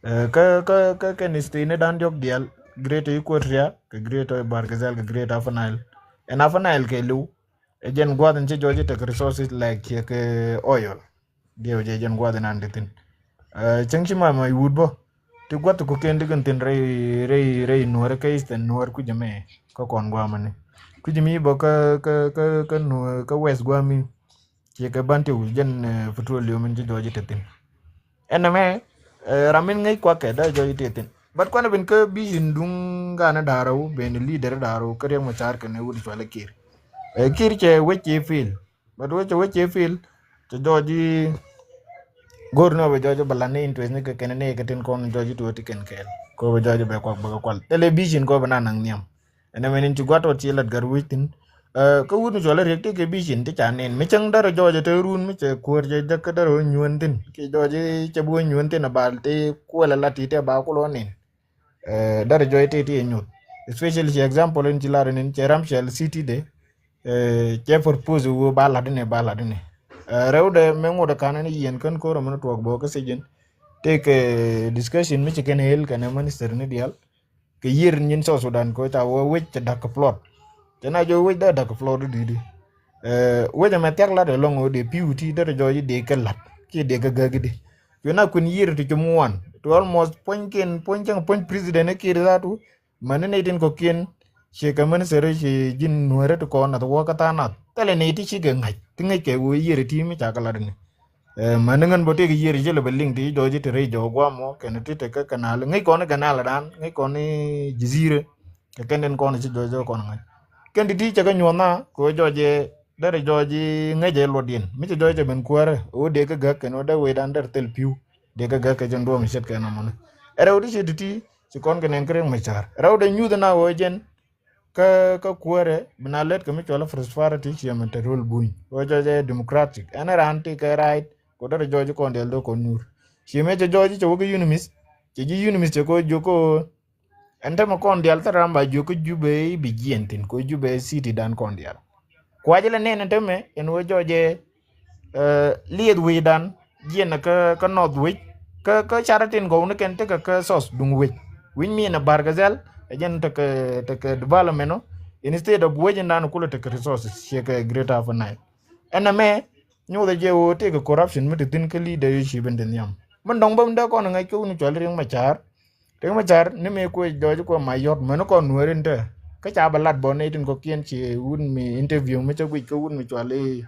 Eh, kä, kä, kä, kɛn state ni dan diɔk dial, Greater Equatoria, kɛ Greater Bahr el Ghazal, kɛ Greater Upper Nile. Ɛn Upper Nile kɛ liw, ɛ jɛn gua̱th in ci jɔɔc i̱ tekɛ resources like ciɛ kɛ oil. Diɛw jɛ jɛn gua̱th in an di thin. Eh, cäŋ ci ma, ma wut bä. Ti gua̱th ku ken di kɛn thin rɛy, rɛy, rɛy nuɔr kä Eastern nuɔr kui̱ jɛ mɛ kä kɔn gua̱a̱mani. Kui̱ jɛ mi bä kä, kä, kä, kä nuɔr kä West gua̱a̱mi. Ciɛ kɛ ban ti wut jɛn, eh, petroleum in ci jɔɔc i̱ te thin. Ɛn ɛmɛ, eh, ram in ŋäc kuak kɛ dee jɔɔc i̱ te thin. But kuanɛ ben kä vision duŋ ganɛ da̱rɛ wu, ben leader da̱rɛ wu, kä Riek Machar kɛnɛ wut cualɛ Kiir. Eh, Kiir cɛ wec ci fail. But wecɛ, wecɛ fail, cɛ jɔɔc i̱ go̱r ni wä bɛ jɔɔc i̱ bɛ lan ni interest ni kɛ kɛn ni kɛ tin kɔn jɔɔc i̱ tuɔɔk ti kɛn kɛɛl. Kɛ wä bɛ jɔɔc i̱ bɛ kuak bɛ kɛ kual. Thilɛ vision kɛ wä bɛ na naŋ nhiam. Ɛn ɛmɛ ni ci gua̱t tɔt ci lat Gatwec thi̱n. Eh, kä wut ni cuɔl i̱ Riek ti kɛ vision ti ca nɛn. Mi cäŋ därɛ jɔɔc i̱ te run mi cɛ kuäär cɛ jäk kä därɛ wä nyuän thi̱n. Kɛ jɔɔc i̱ cɛ bi wä nyuän thi̱n a bal ti kuɛl a lat ti tɛ ba kul wä nɛn. Eh, därɛ jɔɔc tëë ti ɛ nyuth. Especially ci example in ci lar in cɛ ram cɛl city de, eh, cɛ propose wä ba lat in ɛ ba lat in ɛ. Eh, rɛw de mɛ ŋot ɛ kan in yɛn kän ko̱r ɛmɛn tuɔɔk bä kä sijin. Tëëkɛ discussion mi ci kɛn hel kɛn ɛ minister ni dial. Kɛ yier nyin South Sudan kɔ ca wä wec cɛ da̱k kɛ plot. Cɛ na jɔɔc wec dee da̱k kɛ plot di di. Eh, wec ɛmɛ thiak lat ɛlɔŋ wä dee piu ti därɛ jɔɔc dee kɛ lat. Kiɛ dee kɛ gäk di. Cuɛ na kuën yier ti cum wan to almost puɔ̱nykiɛn, puɔ̱ny cäŋ, puɔ̱ny president ni Kiir zatu. Mäni nɛy tin kɔ̱kiɛn ciɛ kɛ minister ci ji̱n nuäärä ti kɔn nath wä kä tha̱a̱ŋ nath. Thilɛ nɛy ti cikɛ ŋa̱c ti ŋäc kɛ wee yier ti mi ca kɛ lat ni. Eh, mäni ŋän bä tëëk yier ci lɛ bɛ liŋ ti jɔɔc ti rɛy jɔɔk gua̱a̱m mɔ kɛn ti tekɛ kɛ na̱a̱l ŋäc kɔn kɛ na̱a̱l dan ŋäc kɔn ji̱ zi̱rä. Kɛ kɛn tin kɔn ci jɔɔc kɔn ŋa̱c. Kɛn ti ti cɛ kɛ nyuɔ̱th na kɛ wee jɔɔc Derɛ jɔɔc i̱ ŋäcɛ luɔtdiɛn mi cɛ jɔɔc cɛ ben kuäärä ɣöö dee kä gäk kɛn ɣöö dee wecdan derɛ thil pi̱w dee kä gäk kɛ jɛn duɔ̱ɔ̱m i̱ ce̱tkɛ nɔmɔni. Ɛ rɛw ti ci ti̱ti̱ ci kɔn kɛ nɛn kä Riek Machar rɛw dee nyuth na ɣöö jɛn kä, kä kuäärä bi na lät kɛ mi cɔl i̱ prosperity ciɛ mɛn te röl buny ɣöö jɔɔc ɛ democratic ɛn raan ti kɛ right kɛ derɛ jɔɔc i̱ kɔn diɛl dee kɔn nyuur. Ci mëë cɛ jɔɔc i̱ cɛ wä kä UNMISS cɛ ji̱ UNMISS cɛ kɛ wä jiök kä ɣöö ɛn tämɛ kɔn diaal thil ram ba jiök kä Jubɛ i̱ bi jiɛn thi̱n kɛ Jubɛ city dan kɔn diaal. Kuacä lɛ nɛn ɛn tämɛ ɛn ɣöö jɔɔcɛ lieth wecdan jiɛn kä kä north wec kä kä caratin gɔw ni kɛn tekɛ kä south duŋ wec. Wi̱c mi ɛn ɛ Bargazal ɛ jɛn tekɛ tekɛ development ɔ, instead of wec in dan kulɛ tekɛ resources ciɛ kɛ Greater Upper Nile. Ɛn ɛmɛ nyuuthɛ jɛ ɣöö tëëkɛ corruption mi te thi̱n kä leadership in te nhiam. Min dɔ̱ŋ bä min dee kɔn ŋäc kä wun cual Riek Machar. Riek Machar ni mëë kuɛ jɔɔc kuɛ Mayɔt mɛn kɔn Nuääri in te. Kä ca bɛ lat bɔ nɛy tin kɔ̱kiɛn ci wun mi interview mi cä guic kä wun mi cual i̱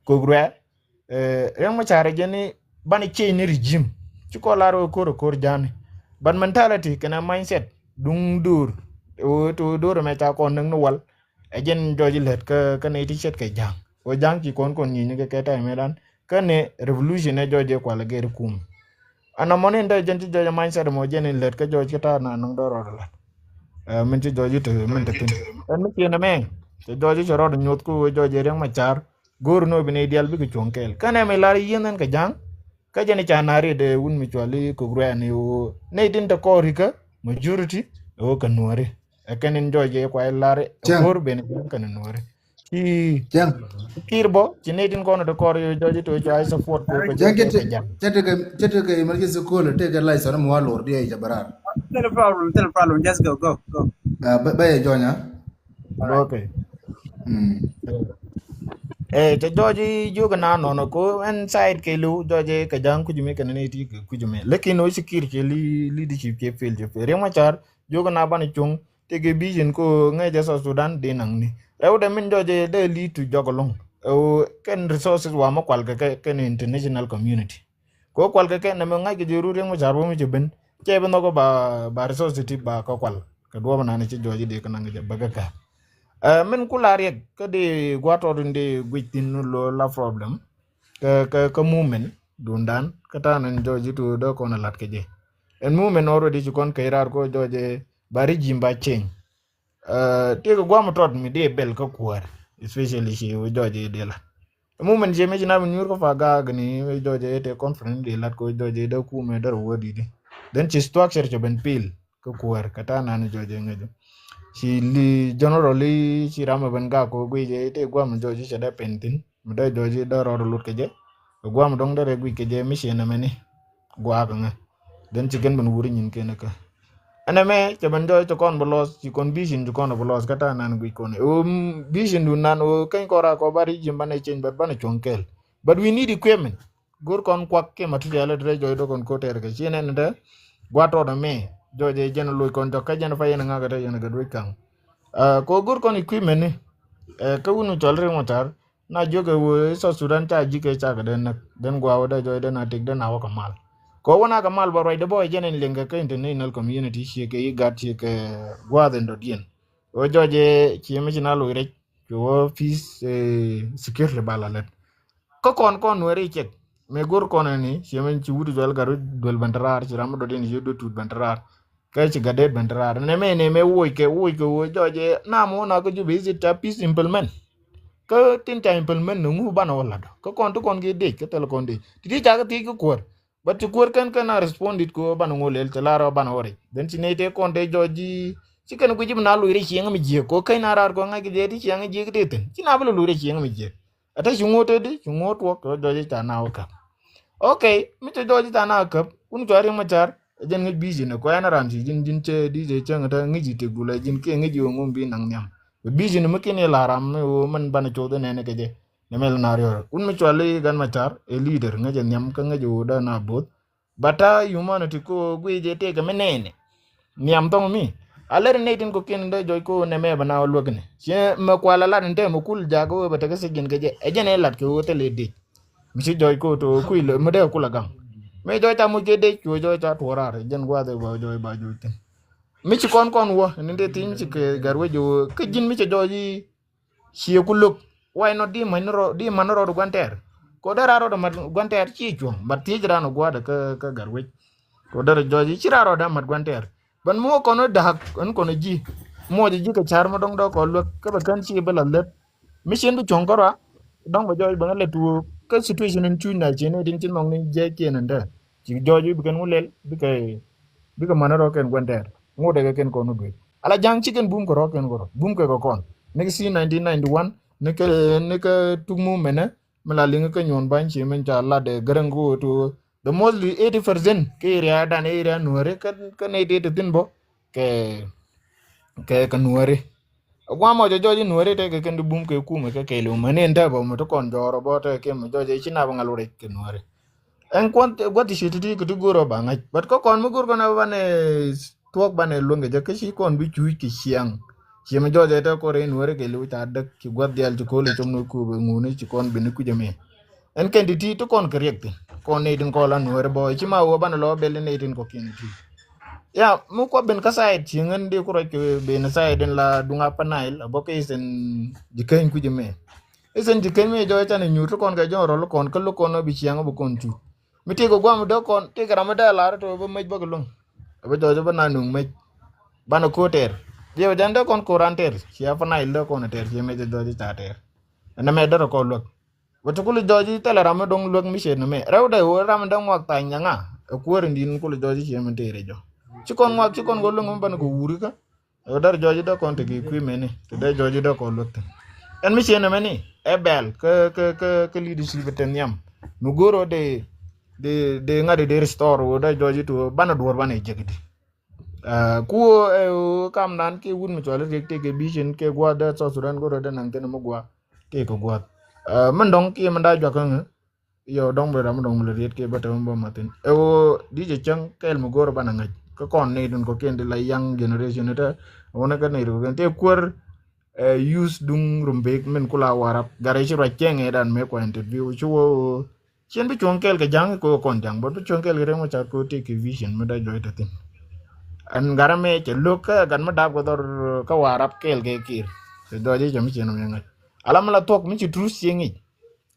Kok Ruɛ. Riek Machar jɛ ni banɛ change ni regime. Ci kɔn lar ɣöö ko̱r ɛ ko̱r ja̱a̱ni. But mentality kɛnɛ mindset duŋ do̱r. Ɣöö ti ɣöö do̱r ɛmɛ ca kɔn näk ni wal. Ɛ jɛn jɔɔc lät kä kä nɛy ti ce̱tkɛ ja̱a̱ŋ. Ɣöö ja̱a̱ŋ ci kɔn kɔn nyinyni kɛ kɛ ta̱a̱ mëëdan. Kä ni revolution ɛ jɔɔc ɛ kual ɛ gɛr kum. Anɔmɔni in dee jɛn ci jɔɔc ɛ mindset mɔ jɛn in lät kä jɔɔc kä ta̱a̱ na nɔŋ dɔ̱r rɔɔd ɛ la̱t. Ɛ min ci jɔɔc i̱ te min te thi̱n. Ɛn mi ciënɛ mɛ cɛ jɔɔc i̱ cɛ rɔɔd nyoth kä ɣöö jɔɔc ɛ Riek Machar. Go̱o̱r ni ɣöö bi nɛy diaal bikɛ cuɔ̱ŋ kɛɛl kä nɛmɛ lar i̱ yieen ɛn kɛ ja̱a̱ŋ. Kä jɛn i̱ ca na riet ɛ wun mi cual i̱ Kok Ruɛ ni ɣöö nɛy tin te kɔɔr ikä majority ɛ ɣöö kɛ Nuääri. Ɛ kɛn in jɔɔc ɛ kuay lar ɛ go̱o̱r ben i̱ kɛn in Nuääri. Ci Kiir bɔ ci nɛy tin kɔn ɛ te kɔɔr i̱ jɔɔc i̱ to cuay support kɛ kɛ ja̱a̱ŋ. Cɛ tekɛ cɛ tekɛ emergency call tekɛ license mi wa lor diɛ i̱ jɛ bɛ raar. Tell problem, tell problem, just go, go, go. Bɛ bɛ yɛ jɔnya. Okay. Ɛ cɛ jɔɔc i̱ jiök ɛ na nɔnɔ ko ɛn side kɛ li̱w jɔɔc i̱ kɛ ja̱a̱ŋ kui̱c mi kɛn ni ti kɛ kui̱c mi. Lakin ɣöö ci Kiir cɛ li leadership cɛ fail cɛ fail. Riek Machar jiök ɛ na banɛ cuŋ tekɛ vision ko ŋäcɛ South Sudan dee naŋni. Rɛwdɛ min jɔɔc i̱ dee lead to jɔk ɛlɔ̱ŋ. Ɛ ɣöö kɛn resources wa mi kual kɛ kɛ kɛn international community. Kɛ kual kɛ kɛn nɛmɛ ŋa̱ckɛ jɛ rut Riek Machar bä mi cɛ ben. Cɛ bi nhɔk ba ba resource ti ba kä kual kɛ duɔp nan ci jɔɔc i̱ dee kä naŋ jɛ bä kä kä. Ɛ min kula Riek kä dee gua̱a̱th tɔt in dee guic thi̱n lo la problem. Kä kä kä movement dundan kä ta̱a̱ nan jɔɔc i̱ tuut dee kɔn a la̱t kɛ jɛ. Ɛn movement already ci kɔn kɛ raar kɔ jɔɔc ɛ ba regime ba change. Tëëkɛ gua̱a̱m tɔt mi dee bɛl kä kuäär, especially ci wä jɔɔc i̱ dee la̱t. Movement ci mi ci na bi nyuur kä Pagak ni wä jɔɔc i̱ te conference dee la̱t kɛ wä jɔɔc i̱ dee kumɛ dee rɔ wä di̱t i̱. Then ci structure cɛ ben pil kä kuäär kɛ ta̱a̱ nan jɔɔc i̱ ŋäc. Ci li generally ci ram ɛ ben gak kɛ wä guic i̱ te gua̱a̱m jɔɔc i̱ cɛ dee pen thi̱n. Mi dee jɔɔc i̱ dee rɔɔd lut kɛ jɛ. Kɛ guam dɔ̱ŋ dee rɛ guic kɛ jɛ mi ciɛ nɛmɛ ni. Gua̱a̱k ŋä. Then ci kɛn ben wuri nyin kɛn kä. Ɛn ɛmɛ cɛ ben jɔɔc cɛ kɔn bɛ lɔs ci kɔn vision ci kɔn bɛ lɔs kä ta̱a̱ nan guic kɔn. Ɛ ɣöö vision dun nan ɣöö keny kɔn rak kɔ ba ri jim banɛ change but banɛ cuɔ̱ŋ kɛɛl. But we need equipment. Go̱r kɔn kuak kiɛ ma tucɛ lɛ ti rɛ jɔɔc dee kɔn ko̱ tɛɛr kɛ ci nɛn tɛ. Gua̱a̱t tɔɔt ɛmɛ jɔɔc ɛ jɛn loc kɔn jɔk kä jɛn pa yɛn ŋa̱k kɛ tɛ yɛn kɛ duec kaŋ. Kɛ ɣöö go̱r kɔn equipment ni. Kä wun mi cɔl Riek Machar. Na jiök ɛ wee South Sudan ca ji̱ kɛ cakɛ dee näk. Den gua̱a̱ wä dee jɔɔc dee na tëk dee na wä kɛ mal. Kɛ wä na kɛ mal bä ruacdɛ bä ɛ jɛn in liɛŋkɛ kä international community ciɛ kɛ i̱ gat ciɛ kɛ gua̱a̱th in dɔ̱diɛn. Wä jɔɔc ɛ ciɛ mi ci na loc rɛc. Ci wä peace security bä la lät. Kä kɔn kɔn nuɛɛri cɛk. Mëë go̱r kɔn ɛni ciɛ mi ci wut duel gat duel ben te raar ci ram mi dɔ̱diɛn ci wut duel tut ben te raar. Kä ci gat dee ben te raar nɛ mɛ nɛ mɛ woc kɛ woc kɛ woc jɔɔc ɛ nam wä na kä jup is it a peace implement. Kä tin ca implement ni ŋu banɛ wä lat kä kɔn ti kɔn ki dec kä thil kɔn dec ti ti ca kä thiec kä kuäär. But ci kuäär kɛn kɛn a responded kɛ wä banɛ ŋu lel ti lar wä banɛ wä rɛc then ci nɛy tëë kɔn tëë jɔɔc ji̱ ci kɛn guic ji̱ bi na luc rɛc cieŋ mi jiëk kɛ wä keny na raar kɔ ŋa̱c kɛ jɛ ti cieŋ jiëk ti thin ci na bi lɛ luc rɛc cieŋ mi jiëk. Ɛ te ci ŋuɔ̱t te di ci ŋuɔ̱t tuɔk kɛ jɔɔc ji̱ ca na wä käp. Okay mi cɛ jɔɔc ji̱ ca na wä käp wun cua Riek Machar. Ɛ jɛn ŋäc vision ɛ kɔ ɛn ran ci ji̱n ji̱n cɛ di cɛ cäŋ ɛ te ŋäc i̱ tëk dulɛ ji̱n kiɛ ŋäc i̱ ɣöö ŋun bi naŋ nhiam. Bɛ vision mi kin i̱ la ram mi ɣöö mɛn banɛ coth inɛn ɛ kɛ jɛ. Nɛ mɛl na riɔr wun mi cua li gan Machar ɛ leader ŋäc ɛ nhiam kä ŋäc i̱ ɣöö dee na bo̱th. But ta̱a̱ humanity ko guic jɛ tëëkɛ mi nɛɛnɛ. Nhiam thɔŋ mi a lɛr nɛy tin kɔ̱kiɛn in dee jɔc ko nɛ mɛ bɛ na wä luäk ni ciɛ mɛ kual a lat in tɛmɛ kul jakä wee bɛ tekɛ thiec ji̱n kɛ jɛ ɛ jɛn ɛ lat kɛ wee thilɛ dec. Mi ci jɔc ko to kui̱ mi dee kul a gaŋ. Mi jɔc ca muc kɛ dec cuɛ jɔc ca tuɔɔr raar jɛn gua̱a̱th ɛ bä jɔc ba jɔc thi̱n. Mi ci kɔn kɔn wä ni dee thi̱n ci kɛ gat wec jɛ wee kä ji̱n mi cɛ jɔc i̱. Ciɛ ku lo̱k why not di man rɔ di man rɔ gua̱n tɛɛr. Ko dee ran rɔ mat gua̱n tɛɛr ci cuɔ̱ŋ but thiec ran gua̱dɛ kä kä gat wec. Ko dee rɔ jɔc ci ran rɔ dee mat gua̱n tɛɛr. But mi wä kɔn wä da̱k ɛn kɔn ji̱ muɔc ji̱ kɛ ca̱r mi dɔ̱ŋ dɔ̱k kɔn luäk kä bɛ kän ci bä la lät. Mi cien bi cuɔ̱ŋ kärɔa dɔ̱ŋ bɛ jɔc bɛ ŋä lät tuɔɔk kä situation in cuc na cien itin ci nhɔk ni jiɛc cien in dee ci jɔc wi̱c bi kɛn wä lɛl bikɛ bikɛ man rɔ kɛn gua̱n tɛɛr. Ŋot ɛ kɛ kɛn kɔn ni duec. Ala ja̱ŋ ci kɛn bum kɛ rɔ̱ kɛn kɛ rɔ̱. Bum kɛ kɛ kɔn. Ni kɛ si nineteen ninety-one, ni kɛ, ni kɛ tuk mum mɛnɛ, mi la liŋ kɛ nyuɔn ba̱ny ci mɛn ca lat ɛ gɛrɛŋ kɛ wä to. The mostly eighty percent kɛ area dan area nuɔri kɛ, kɛ nɛy ti ti thin bɔ. Kɛ, kɛ, kɛ nuɔri. Guam mɔ jɔjɔji nuɔri tɛ kɛ kɛn di bum kɛ kumɛ kɛ kɛɛliw mɛ ni ɛn tɛ bɔ mɛ ti kɔn jɔɔrɔ bɔ tɛ kɛ mɛ jɔjɛ ci nap ŋal wurɛ kɛ nuɔri. Ɛn kuɔn gua̱th ti ci ti ti kɛ ti go̱rɔ ba ŋa̱c. But kä kɔn mi go̱rkɔ na banɛ thuɔ̱k banɛ luäŋ kɛ jɛ kä ci kɔn bi cuuc kɛ ciaŋ. Ci mɛ jɔjɛ tɛ kɔn rɛy nuɔri kɛɛliw ca däk ci gua̱th diaal ci ko̱l ɛ com ni kup ɛ ŋuni ci kɔn bi ni kui̱c ɛmɛ. Ɛn kɛn ti ti ti kɔn kɛ riɛk thin. Kɔn nɛy tin kɔn la nuɔri bɔ. Ci ma wä banɛ lɔ bɛl nɛy tin kɔkiɛn ti. Ya, mi kuɔ ben kä side ci ŋän di ku rɔc kɛ ben side in la duŋ Upper Nile, a bɔ kɛ isen ji̱ keny kui̱ jɛ mɛ. Isen ji̱ keny mɛ jɔc can inyuur ti kɔn kɛ jɔn rɔl kɔn, kä lo̱k kɔn bi ciaŋ bi kɔn cu. Mi ti kɛ guam dee kɔn, ti kɛ ram mi dee lar to bä mec bä kɛ luŋ. A bä jɔc bä na nuŋ mec. Banɛ ko tɛr. Diɛ bä jan dee kɔn ko ran tɛr. Ci Upper Nile dee kɔn tɛr, ci mec jɔc ca tɛr. Ɛn mɛ dee rɔ kɔn luäk. Wä ti kul jɔɔc i̱ thilɛ ram mi dɔ̱ŋ luäk mi ciet ni mɛ. Rɛw dee wä ram mi dee ŋuak thany nyaŋa. Ɛ kuäär in di̱n kul jɔɔc i̱ ciet mi tëë rɛc jɔ. Ci kɔn ŋuak ci kɔn kɛ luäŋ mi ban kɛ wuri kä. Ɛ wä dee jɔɔc i̱ dee kɔn tekɛ kui̱ mɛni. Ti dee jɔɔc i̱ dee kɔn luäk thi̱n. Ɛn mi ciet ni mɛni. Ɛ bɛl kä, kä, kä, kä leadership te nhiam. Mi go̱o̱r wä dee, dee, dee ŋa̱t dee restore wä dee jɔɔc i̱ tuɔ banɛ duɔ̱ɔ̱r banɛ jek i̱di. Ah, ku ɛ kam nan kɛ wut mi cuali riek tëë kɛ vision kɛ gua̱th dee South Sudan go̱rɛ dee naŋ thin mi gua̱th tëë kɛ gua̱th. Ah, min dɔŋ kiɛ min daa juak käŋä. Yɔ dɔŋ bi ram mi dɔŋ bi lɛ riet kɛ bä tɛm bä ma thin. Ɛ wä di jɛ cäŋ kɛɛl mi go̱rɛ banɛ ŋa̱c. Kä kɔn ni dun kɔ kiɛn di la young generation tä. Wä ni kä ni dun kɔ kiɛn tëë kuäär, eh, youth duŋ Rumbek min kula Warap. Garɛ ci ruac cɛŋ ɛ dan mëë kua interview ci wä wä. Cien bi cuɔ̱ŋ kɛɛl kɛ ja̱ŋ kɛ kɔn ja̱ŋ, but bi cuɔ̱ŋ kɛɛl kɛ Riek Machar kɛ tëë kɛ vision mi da jɔy te thin. Ɛn gat amɛ cɛ lo̱k kä gat mi dap kɛ dhɔr kä Warap kɛɛl kɛ Kiir. Cɛ jɔy jɛ cɛ mi cien mi ŋa̱c. Ala mi la thuɔ̱k mi ci truth cieŋ ic.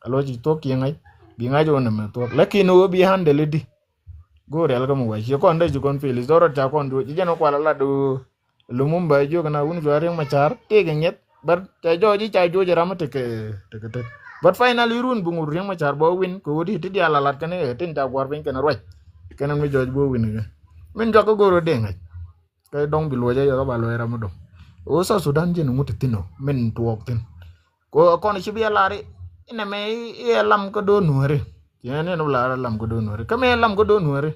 Alo ci thuɔ̱k cieŋ ic. Bi ŋa̱c wä ni mi thuɔ̱k. Lakin wä bi handle i̱di. Go̱o̱r rial kä mi wac. Ci kɔn dee ci kɔn feel. Is dhɔr rɔt ca kɔn duɔ̱c. Ci jɛn wä kual ala duɔ̱c. Lumum ba jiök na wun jua Riek Machar tëëkɛ ŋiɛth. But ca jɔɔc i̱ ca juɔc ram mi tekɛ tekɛ tek. But finally run bi ŋut Riek Machar bä win kɛ wä di ti diaal a lat kɛn i̱ tin ca guar piny kɛn ruac. Kɛn mi jɔɔc bä win kɛ min jɔak kä go̱r wä dee ŋa̱c. Kɛ dɔŋ bi luɔc a yɔk a ba luɔc ram mi dɔŋ. Wä South Sudan ji̱n ŋut ti thin ɔ min tuɔɔk thin. Kɔ kɔn ci bi a lar i̱ inɛ mɛ i̱ ɛ lam kä do̱r nuääri. Ci ɛn ɛn bi lar ɛ lam kä do̱r nuääri kä mɛ ɛ lam kä do̱r nuääri.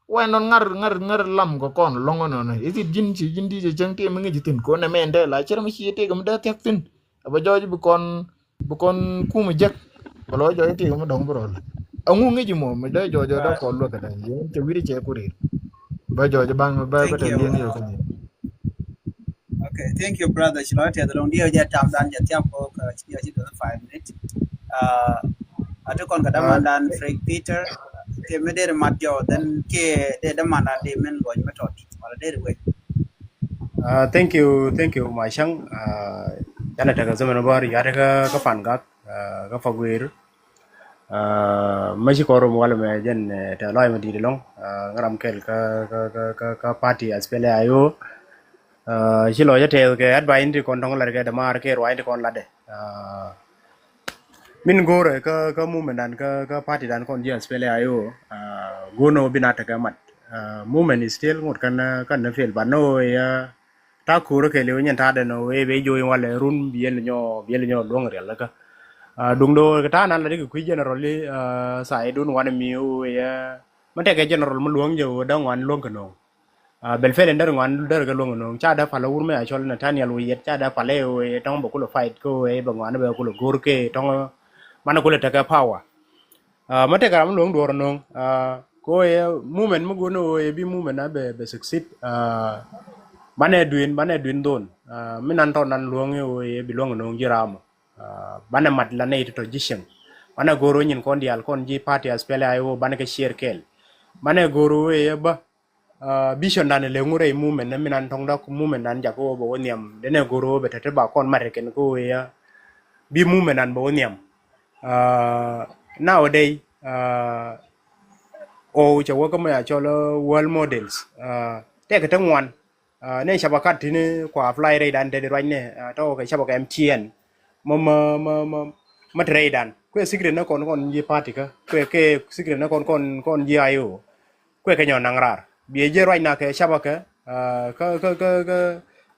Wɛn nɔn ŋar ŋar ŋar lam kɛ kɔn lɔŋ nɔn. Is it ji̱n ci ji̱n di cɛ cäŋ ti mi ŋi̱c thi̱n kɔn ɛmɛ ɛn tɛ la cir mi ci tëëk mi dee thia̱k thi̱n. Ɛ bɛ jɔɔc bi kɔn bi kɔn kum jek. Bɛ lɔ jɔɔc tëëk mi dɔ̱ŋ bi rɔl. Ɛŋu ŋi̱c mɔ mi dee jɔɔc dee kɔn luäk kɛ dee yɛn cɛ wi̱r cɛ kurir. Bɛ jɔɔc baŋ bɛ bɛ tɛ liɛŋ yɛ kɛ. Okay, thank you brother. Ci lɔ tiɛth lɔŋ diɛ jɛ tam dan jɛ thiam ko ka ci jɛ ci dɔn five minute. Uh, ati kɔn ka daman dan Frank Peter. Ke mi der mat jɔ then ke de daman dan de men gɔny mi tɔt wala der wek. Uh, thank you, thank you Machang. Uh, jana tɛkɛ zaman bɔr yate ka ka pan gak uh, ka fa guir. Uh, ma ci kɔr rum wala mɛ jɛn tɛ lɔy ma didi lɔŋ uh, ŋaram kɛl ka ka ka ka party SPLA-IO. Uh, ci lɔ jɛ tɛth kɛ advice in ti kɔn tɔŋ lat kɛ dämaar kɛ ruac in ti kɔn latdɛ. Uh, min go̱o̱rɛ kä kä movement dan kä kä party dan kɔn ji̱ SPLA-IO. Uh, go̱o̱r ni wä bi na tekɛ mat. Uh, movement is still ŋot kän kän ni fail but ni wä ya ta ko̱o̱rä kɛ liw nyɛn ta dɛn wä ya bɛ jo̱o̱ in walɛ run biɛl nyɔ biɛl nyɔ luɔ̱ŋ riɛl kä. Uh, duŋ do̱ kɛ ta nan la di kɛ kui̱ general i̱ uh, sa idun wan mi wä ya ma tekɛ general mi luɔ̱ŋ jɛ wä da̱ŋ wan luɔ̱ŋ kɛ no̱o̱ŋ. Uh, bel fel in der ŋuan der ke luoŋ noŋ ca da pal wur me a cɔl Nathaniel Oyet ca da pal e o e tɔŋ bɛ kulɛ fight ke o e bɛ ŋuan bɛ kulɛ gor ke tɔŋ man kulɛ tekɛ power. Uh, ma tekɛ ram luoŋ duɔr noŋ uh, ko e movement mi gon o e bi movement a bɛ bɛ succeed. Uh, man e duin man e duin dhon uh, mi nan tɔ nan luoŋ e o e bi luoŋ noŋ ji ram. Uh, man e mat la ne it tɔ ji cieŋ man e gor o nyin kɔn dial kɔn ji party SPLA-IO man e ke share kɛl man e gor o e ba. Uh, vision dan le ŋure movement ne minan tong dak movement dan jako bɛ woniam dene goro bɛ tete ba kon mare ken ko ya bi movement dan bɛ woniam. Uh, nowadays uh, o cɛ wä kä mɛ a cɔl world models uh, tek te ŋuan uh, ne cabakat tini kua fly rate dan dedi ruac ne uh, tɔ kɛ cabak MTN ma ma ma ma ma te rate dan kuɛ secret ne kɔn kɔn ji party kä kuɛ ke secret ne kɔn kɔn kɔn ji IO. Kuɛ kɛ nyɔ naŋ raar biɛ jiɛ ruac na kɛ cabakɛ Kä kä kä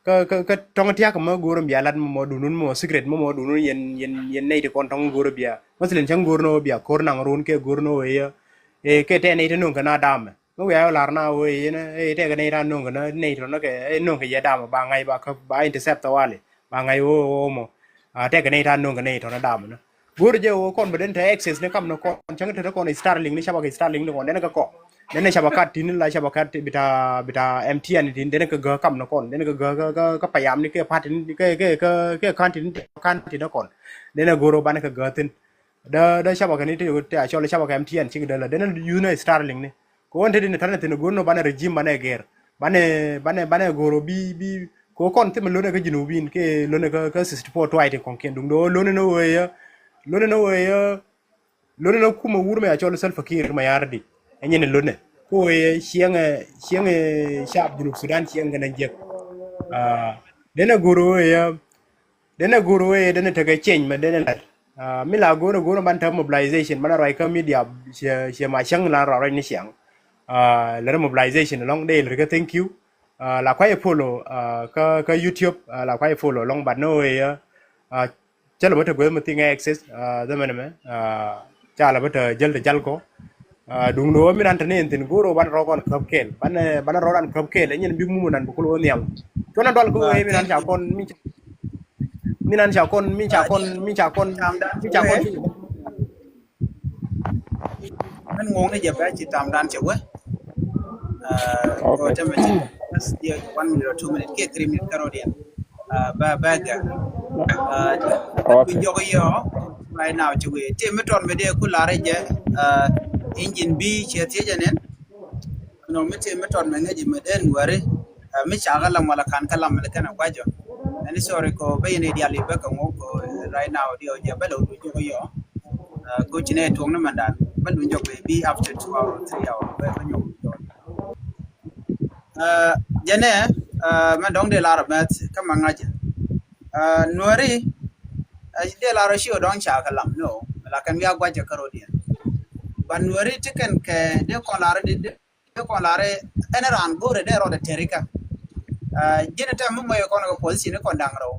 kä kä kä tɔŋ tiak mɛ go̱o̱r bia lat mɛ mɔ dunun mɔ secret mɛ mɔ dunun yɛn yɛn yɛn nɛy ti kɔn tɔŋ go̱o̱r bia. Mɛthilen cäŋ go̱o̱r ni wä bia ko̱r naŋ run kɛ go̱o̱r ni wä yɛ. Ɛ kɛ tɛ nɛy ti nuŋ kɛ na damɛ. Ŋä wiaa yɔ lar na wee yinɛ ɛ tɛkɛ nɛy ran no̱ŋ kɛ nä nɛy tɔnä kɛ ɛ no̱ŋ kɛ yɛ damɔ ba ŋa̱c ba kä ba intercept tawali ba ŋa̱c wee wee mɔ. A tɛkɛ nɛy ran no̱ŋ kɛ nɛy tɔnä damɔ nä go̱o̱r jɛ wee kɔn bɛ den te access ni kam ni kɔn cäŋ te kɔn Starlink ni cabakɛ Starlink ni kɔn den kɛ kɔ den ni cabakat tin la cabakat bita bita M T N tin den kɛ gä kam ni kɔn den kɛ gä kɛ kɛ payam ni kɛ party ni kɛ kɛ kɛ kɛ kanti ni kanti ni kɔn den kɛ go̱o̱r wee banɛ kɛ gä thin. Dä dä cabakɛ ni ti ti a cɔl cabakɛ M T N cik dä la den ni use ni Starlink ni. Ko wän te di ni tanɛ thin go̱o̱r ni banɛ regime banɛ gɛr banɛ banɛ banɛ go̱o̱r bi bi ko kɔn thimɛ lönɛ kä Junubin kɛ lönɛ kä kä sixty four tuay ti kɔŋkiɛn duŋ do̱ lönɛ ni wee yä lönɛ ni wee yä lönɛ ni kumɛ wur mɛ a cɔl Salva Kiir mɛ yar di. Ɛnyɛ ni lönɛ ko wee yä cieŋɛ cieŋɛ cap Junub Sudan cieŋ kɛnɛ jiɛk. Denɛ go̱o̱r wee yä Denɛ go̱o̱r wee denɛ tekɛ change mɛ denɛ lat. Mi la go̱o̱r go̱o̱r ban te mobilization banɛ ruac kä media ciɛ ciɛ ma cäŋ la ruac ni ciaŋ. Lɛrɛ mobilization lɔŋ dee lɛrɛ kä thank you. La kuay follow kä kä YouTube la kuay follow lɔŋ but no way. Cä lɛ bä te gueth mi thing access. Dhämɛn mɛ ca lɛ bä te jäl te jäl kɔ. Duŋ ni wä mi nan te ni in thin go̱o̱r wä banɛ rɔ kɔn käp kɛɛl banɛ banɛ rɔ dan käp kɛɛl ɛnyɛn bi mumu nan bi kul wä nhiam. Cuɔn nan dual kä wee mi nan ca kɔn mi ca mi nan ca kɔn mi ca kɔn mi ca kɔn mi ca kɔn. Min ŋuɔŋni jɛ bɛ ci tam dan cɛ wee. Kɔ tɛmɛ ci bas diɛ one minute or two minute kiɛ three minute kärɔdiɛn. Bɛ bɛ gɛ bi jɔk yɔ right now ci wee ti mi tɔn mi dee ku larɛ jɛ. Engine bi ciɛ thiecɛ nin. Nɔ mi ti mi tɔt mɛ ŋäci mɛ den wɛri. Mi ca kä lam wala kan kä lam mɛ kɛn a guacɔ. Ɛn sorry ko bä yɛn idial i̱ bä kä ŋuk ko right now diɔ jɛ bä lɛ wut jɔk yɔ. Ko ci nɛ tuɔk ni mɛ dan bä lun jɔk bɛ bi after two hour three hour bä bä nyɔk jɔk. Jɛnɛ mɛ dɔŋ dee lar mɛth kä mɛ ŋa̱cɛ. Nuɛri dee lar ci wä dɔŋ ca kä lam no. Mɛ la kɛn wiak guacɛ kä rodiɛn. But nuɛri ti kɛn kɛ dee kɔn lar di Dee kɔn lar ɛn raan go̱o̱rɛ dee rɔɔdɛ tɛrikä. Ji̱n tɛm mi mɔyɛ kɔn kɛ position kɔn da̱ŋ rɛw.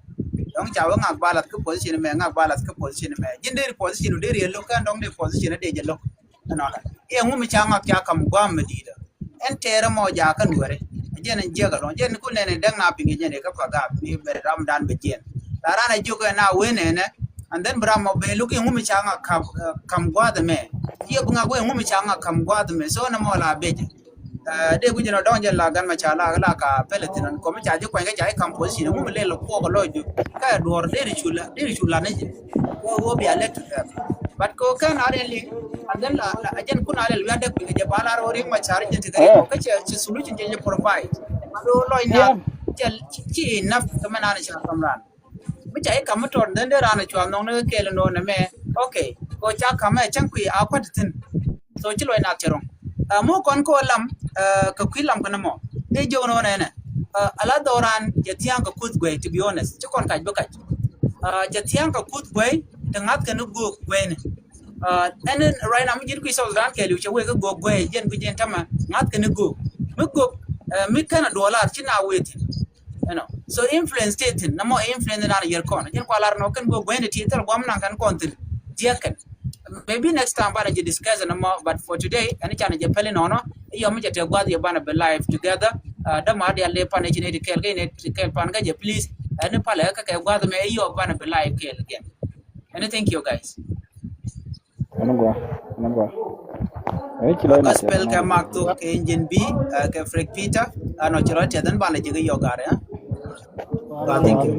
Dɔ̱ŋ ca wee ŋak ba lath kä position mɛ ŋak ba lath kä position mɛ ji̱n dee position dee riɛl lo̱k kɛn dɔ̱ŋ dee position dee jɛ lo̱k. Ɛnɔnɛ iɛ ŋu mi ca ŋak ca kam guam mi di̱i̱t. Ɛn tɛɛrɛ mɔ jakä nuɛri. Jɛn ɛn jiɛk ɛlɔ̱ŋ jɛn ku nɛn in däŋ na piŋ jɛn ikä pa gap ni bɛ ram dan bɛ jiɛn. La ran a jiök ɛn a wen ɛnɛ. And then bi ram mɔ bɛ lo̱k iɛ ŋu mi ca ŋak kam gua̱a̱th ɛmɛ. Jiɛ bi ŋak wee ŋu mi ca ŋak kam gua̱a̱th ɛmɛ so ɛn ɛmɔ la bɛc. Dee guic ɛn ɔ dɔ̱ŋ jɛn la gan ma ca la la ka pɛlɛ thin ɛn kɔmi ca ji̱ kuany kä ca ji̱ kam position ɛŋu mi lɛl kuɔk ɛ lɔc du. Kä ɛ duɔ̱ɔ̱r dee ri cu la dee ri cu la ni ji̱. Wee wee bia lɛt tu dɛm. But kɛ kɛn a riɛn liŋ. And then la la jɛn kun a lɛl wiat dee kui̱ kɛ jɛ ba la rɔ riŋ ma ca ri jɛn ti kɛ riŋ kɛ cɛ ci solution jɛ jɛ provide. Ma do lɔc na jɛ ci enough kɛ mɛ na ni ca kam ran. Mi ca i̱ kam mi tɔt dhen dee raan ɛ cual nhɔk ni kɛ kɛɛl ni nɔɔnɛ mɛ. Okay. Kɛ ca kamɛ cäŋ kui̱ a kuat thi̱n. So ci luɔc nak cɛ rɔ̱ŋ. Ɛ mi kɔn kɛ lam kɛ kui̱ lam kɛ ni mɔ. Dee jiök ni nɔɔnɛ ɛnɛ. Ala dhɔran jɛ thia̱a̱ŋ kɛ kuth guey, to be honest, ci kɔn kac bi kac. Jɛ thia̱a̱ŋ kɛ kuth guey ti ŋa̱th kɛ ni go̱o̱k guey ni. Ɛn right now mi ji̱n kui̱ South Sudan kɛɛliw cɛ wek kɛ go̱o̱k guey jɛn kui̱ jɛn tämɛ ŋa̱th kɛ ni go̱o̱k. Mi go̱o̱k mi kɛn a duɔlar ci na wee thi̱n. Ɛnɔ so influence tëë thi̱n nɔmɔ influence dan yier kɔn jɛn kua lar nɔ kɛn go̱o̱k gueyni ti thil guam naŋ kɛn kɔn thi̱n. Jiɛk kɛn maybe next time banɛ jɛ discuss nɔmɔ but for today ɛn canɛ jɛ pɛli nɔnɔ. Iyɔ mi jɛ tɛ guath yɛ banɛ bɛ live together. Däma dial dee pan ici neti kɛɛl kɛ ineti kɛɛl pan kä jɛ please. Ɛn palɛ kä kɛ guath mɛ iyɔ banɛ bɛ live kɛɛl again. Ɛn thank you guys. Ɛn gua ɛn gua. Ɛn ci lɔc na gospel kɛ mak thok kɛ engine bi kɛ Frank Peter. Ɛn ɔ ci lɔc tiɛth ɛn banɛ jɛ kɛ yɔ gar ya. Thank you.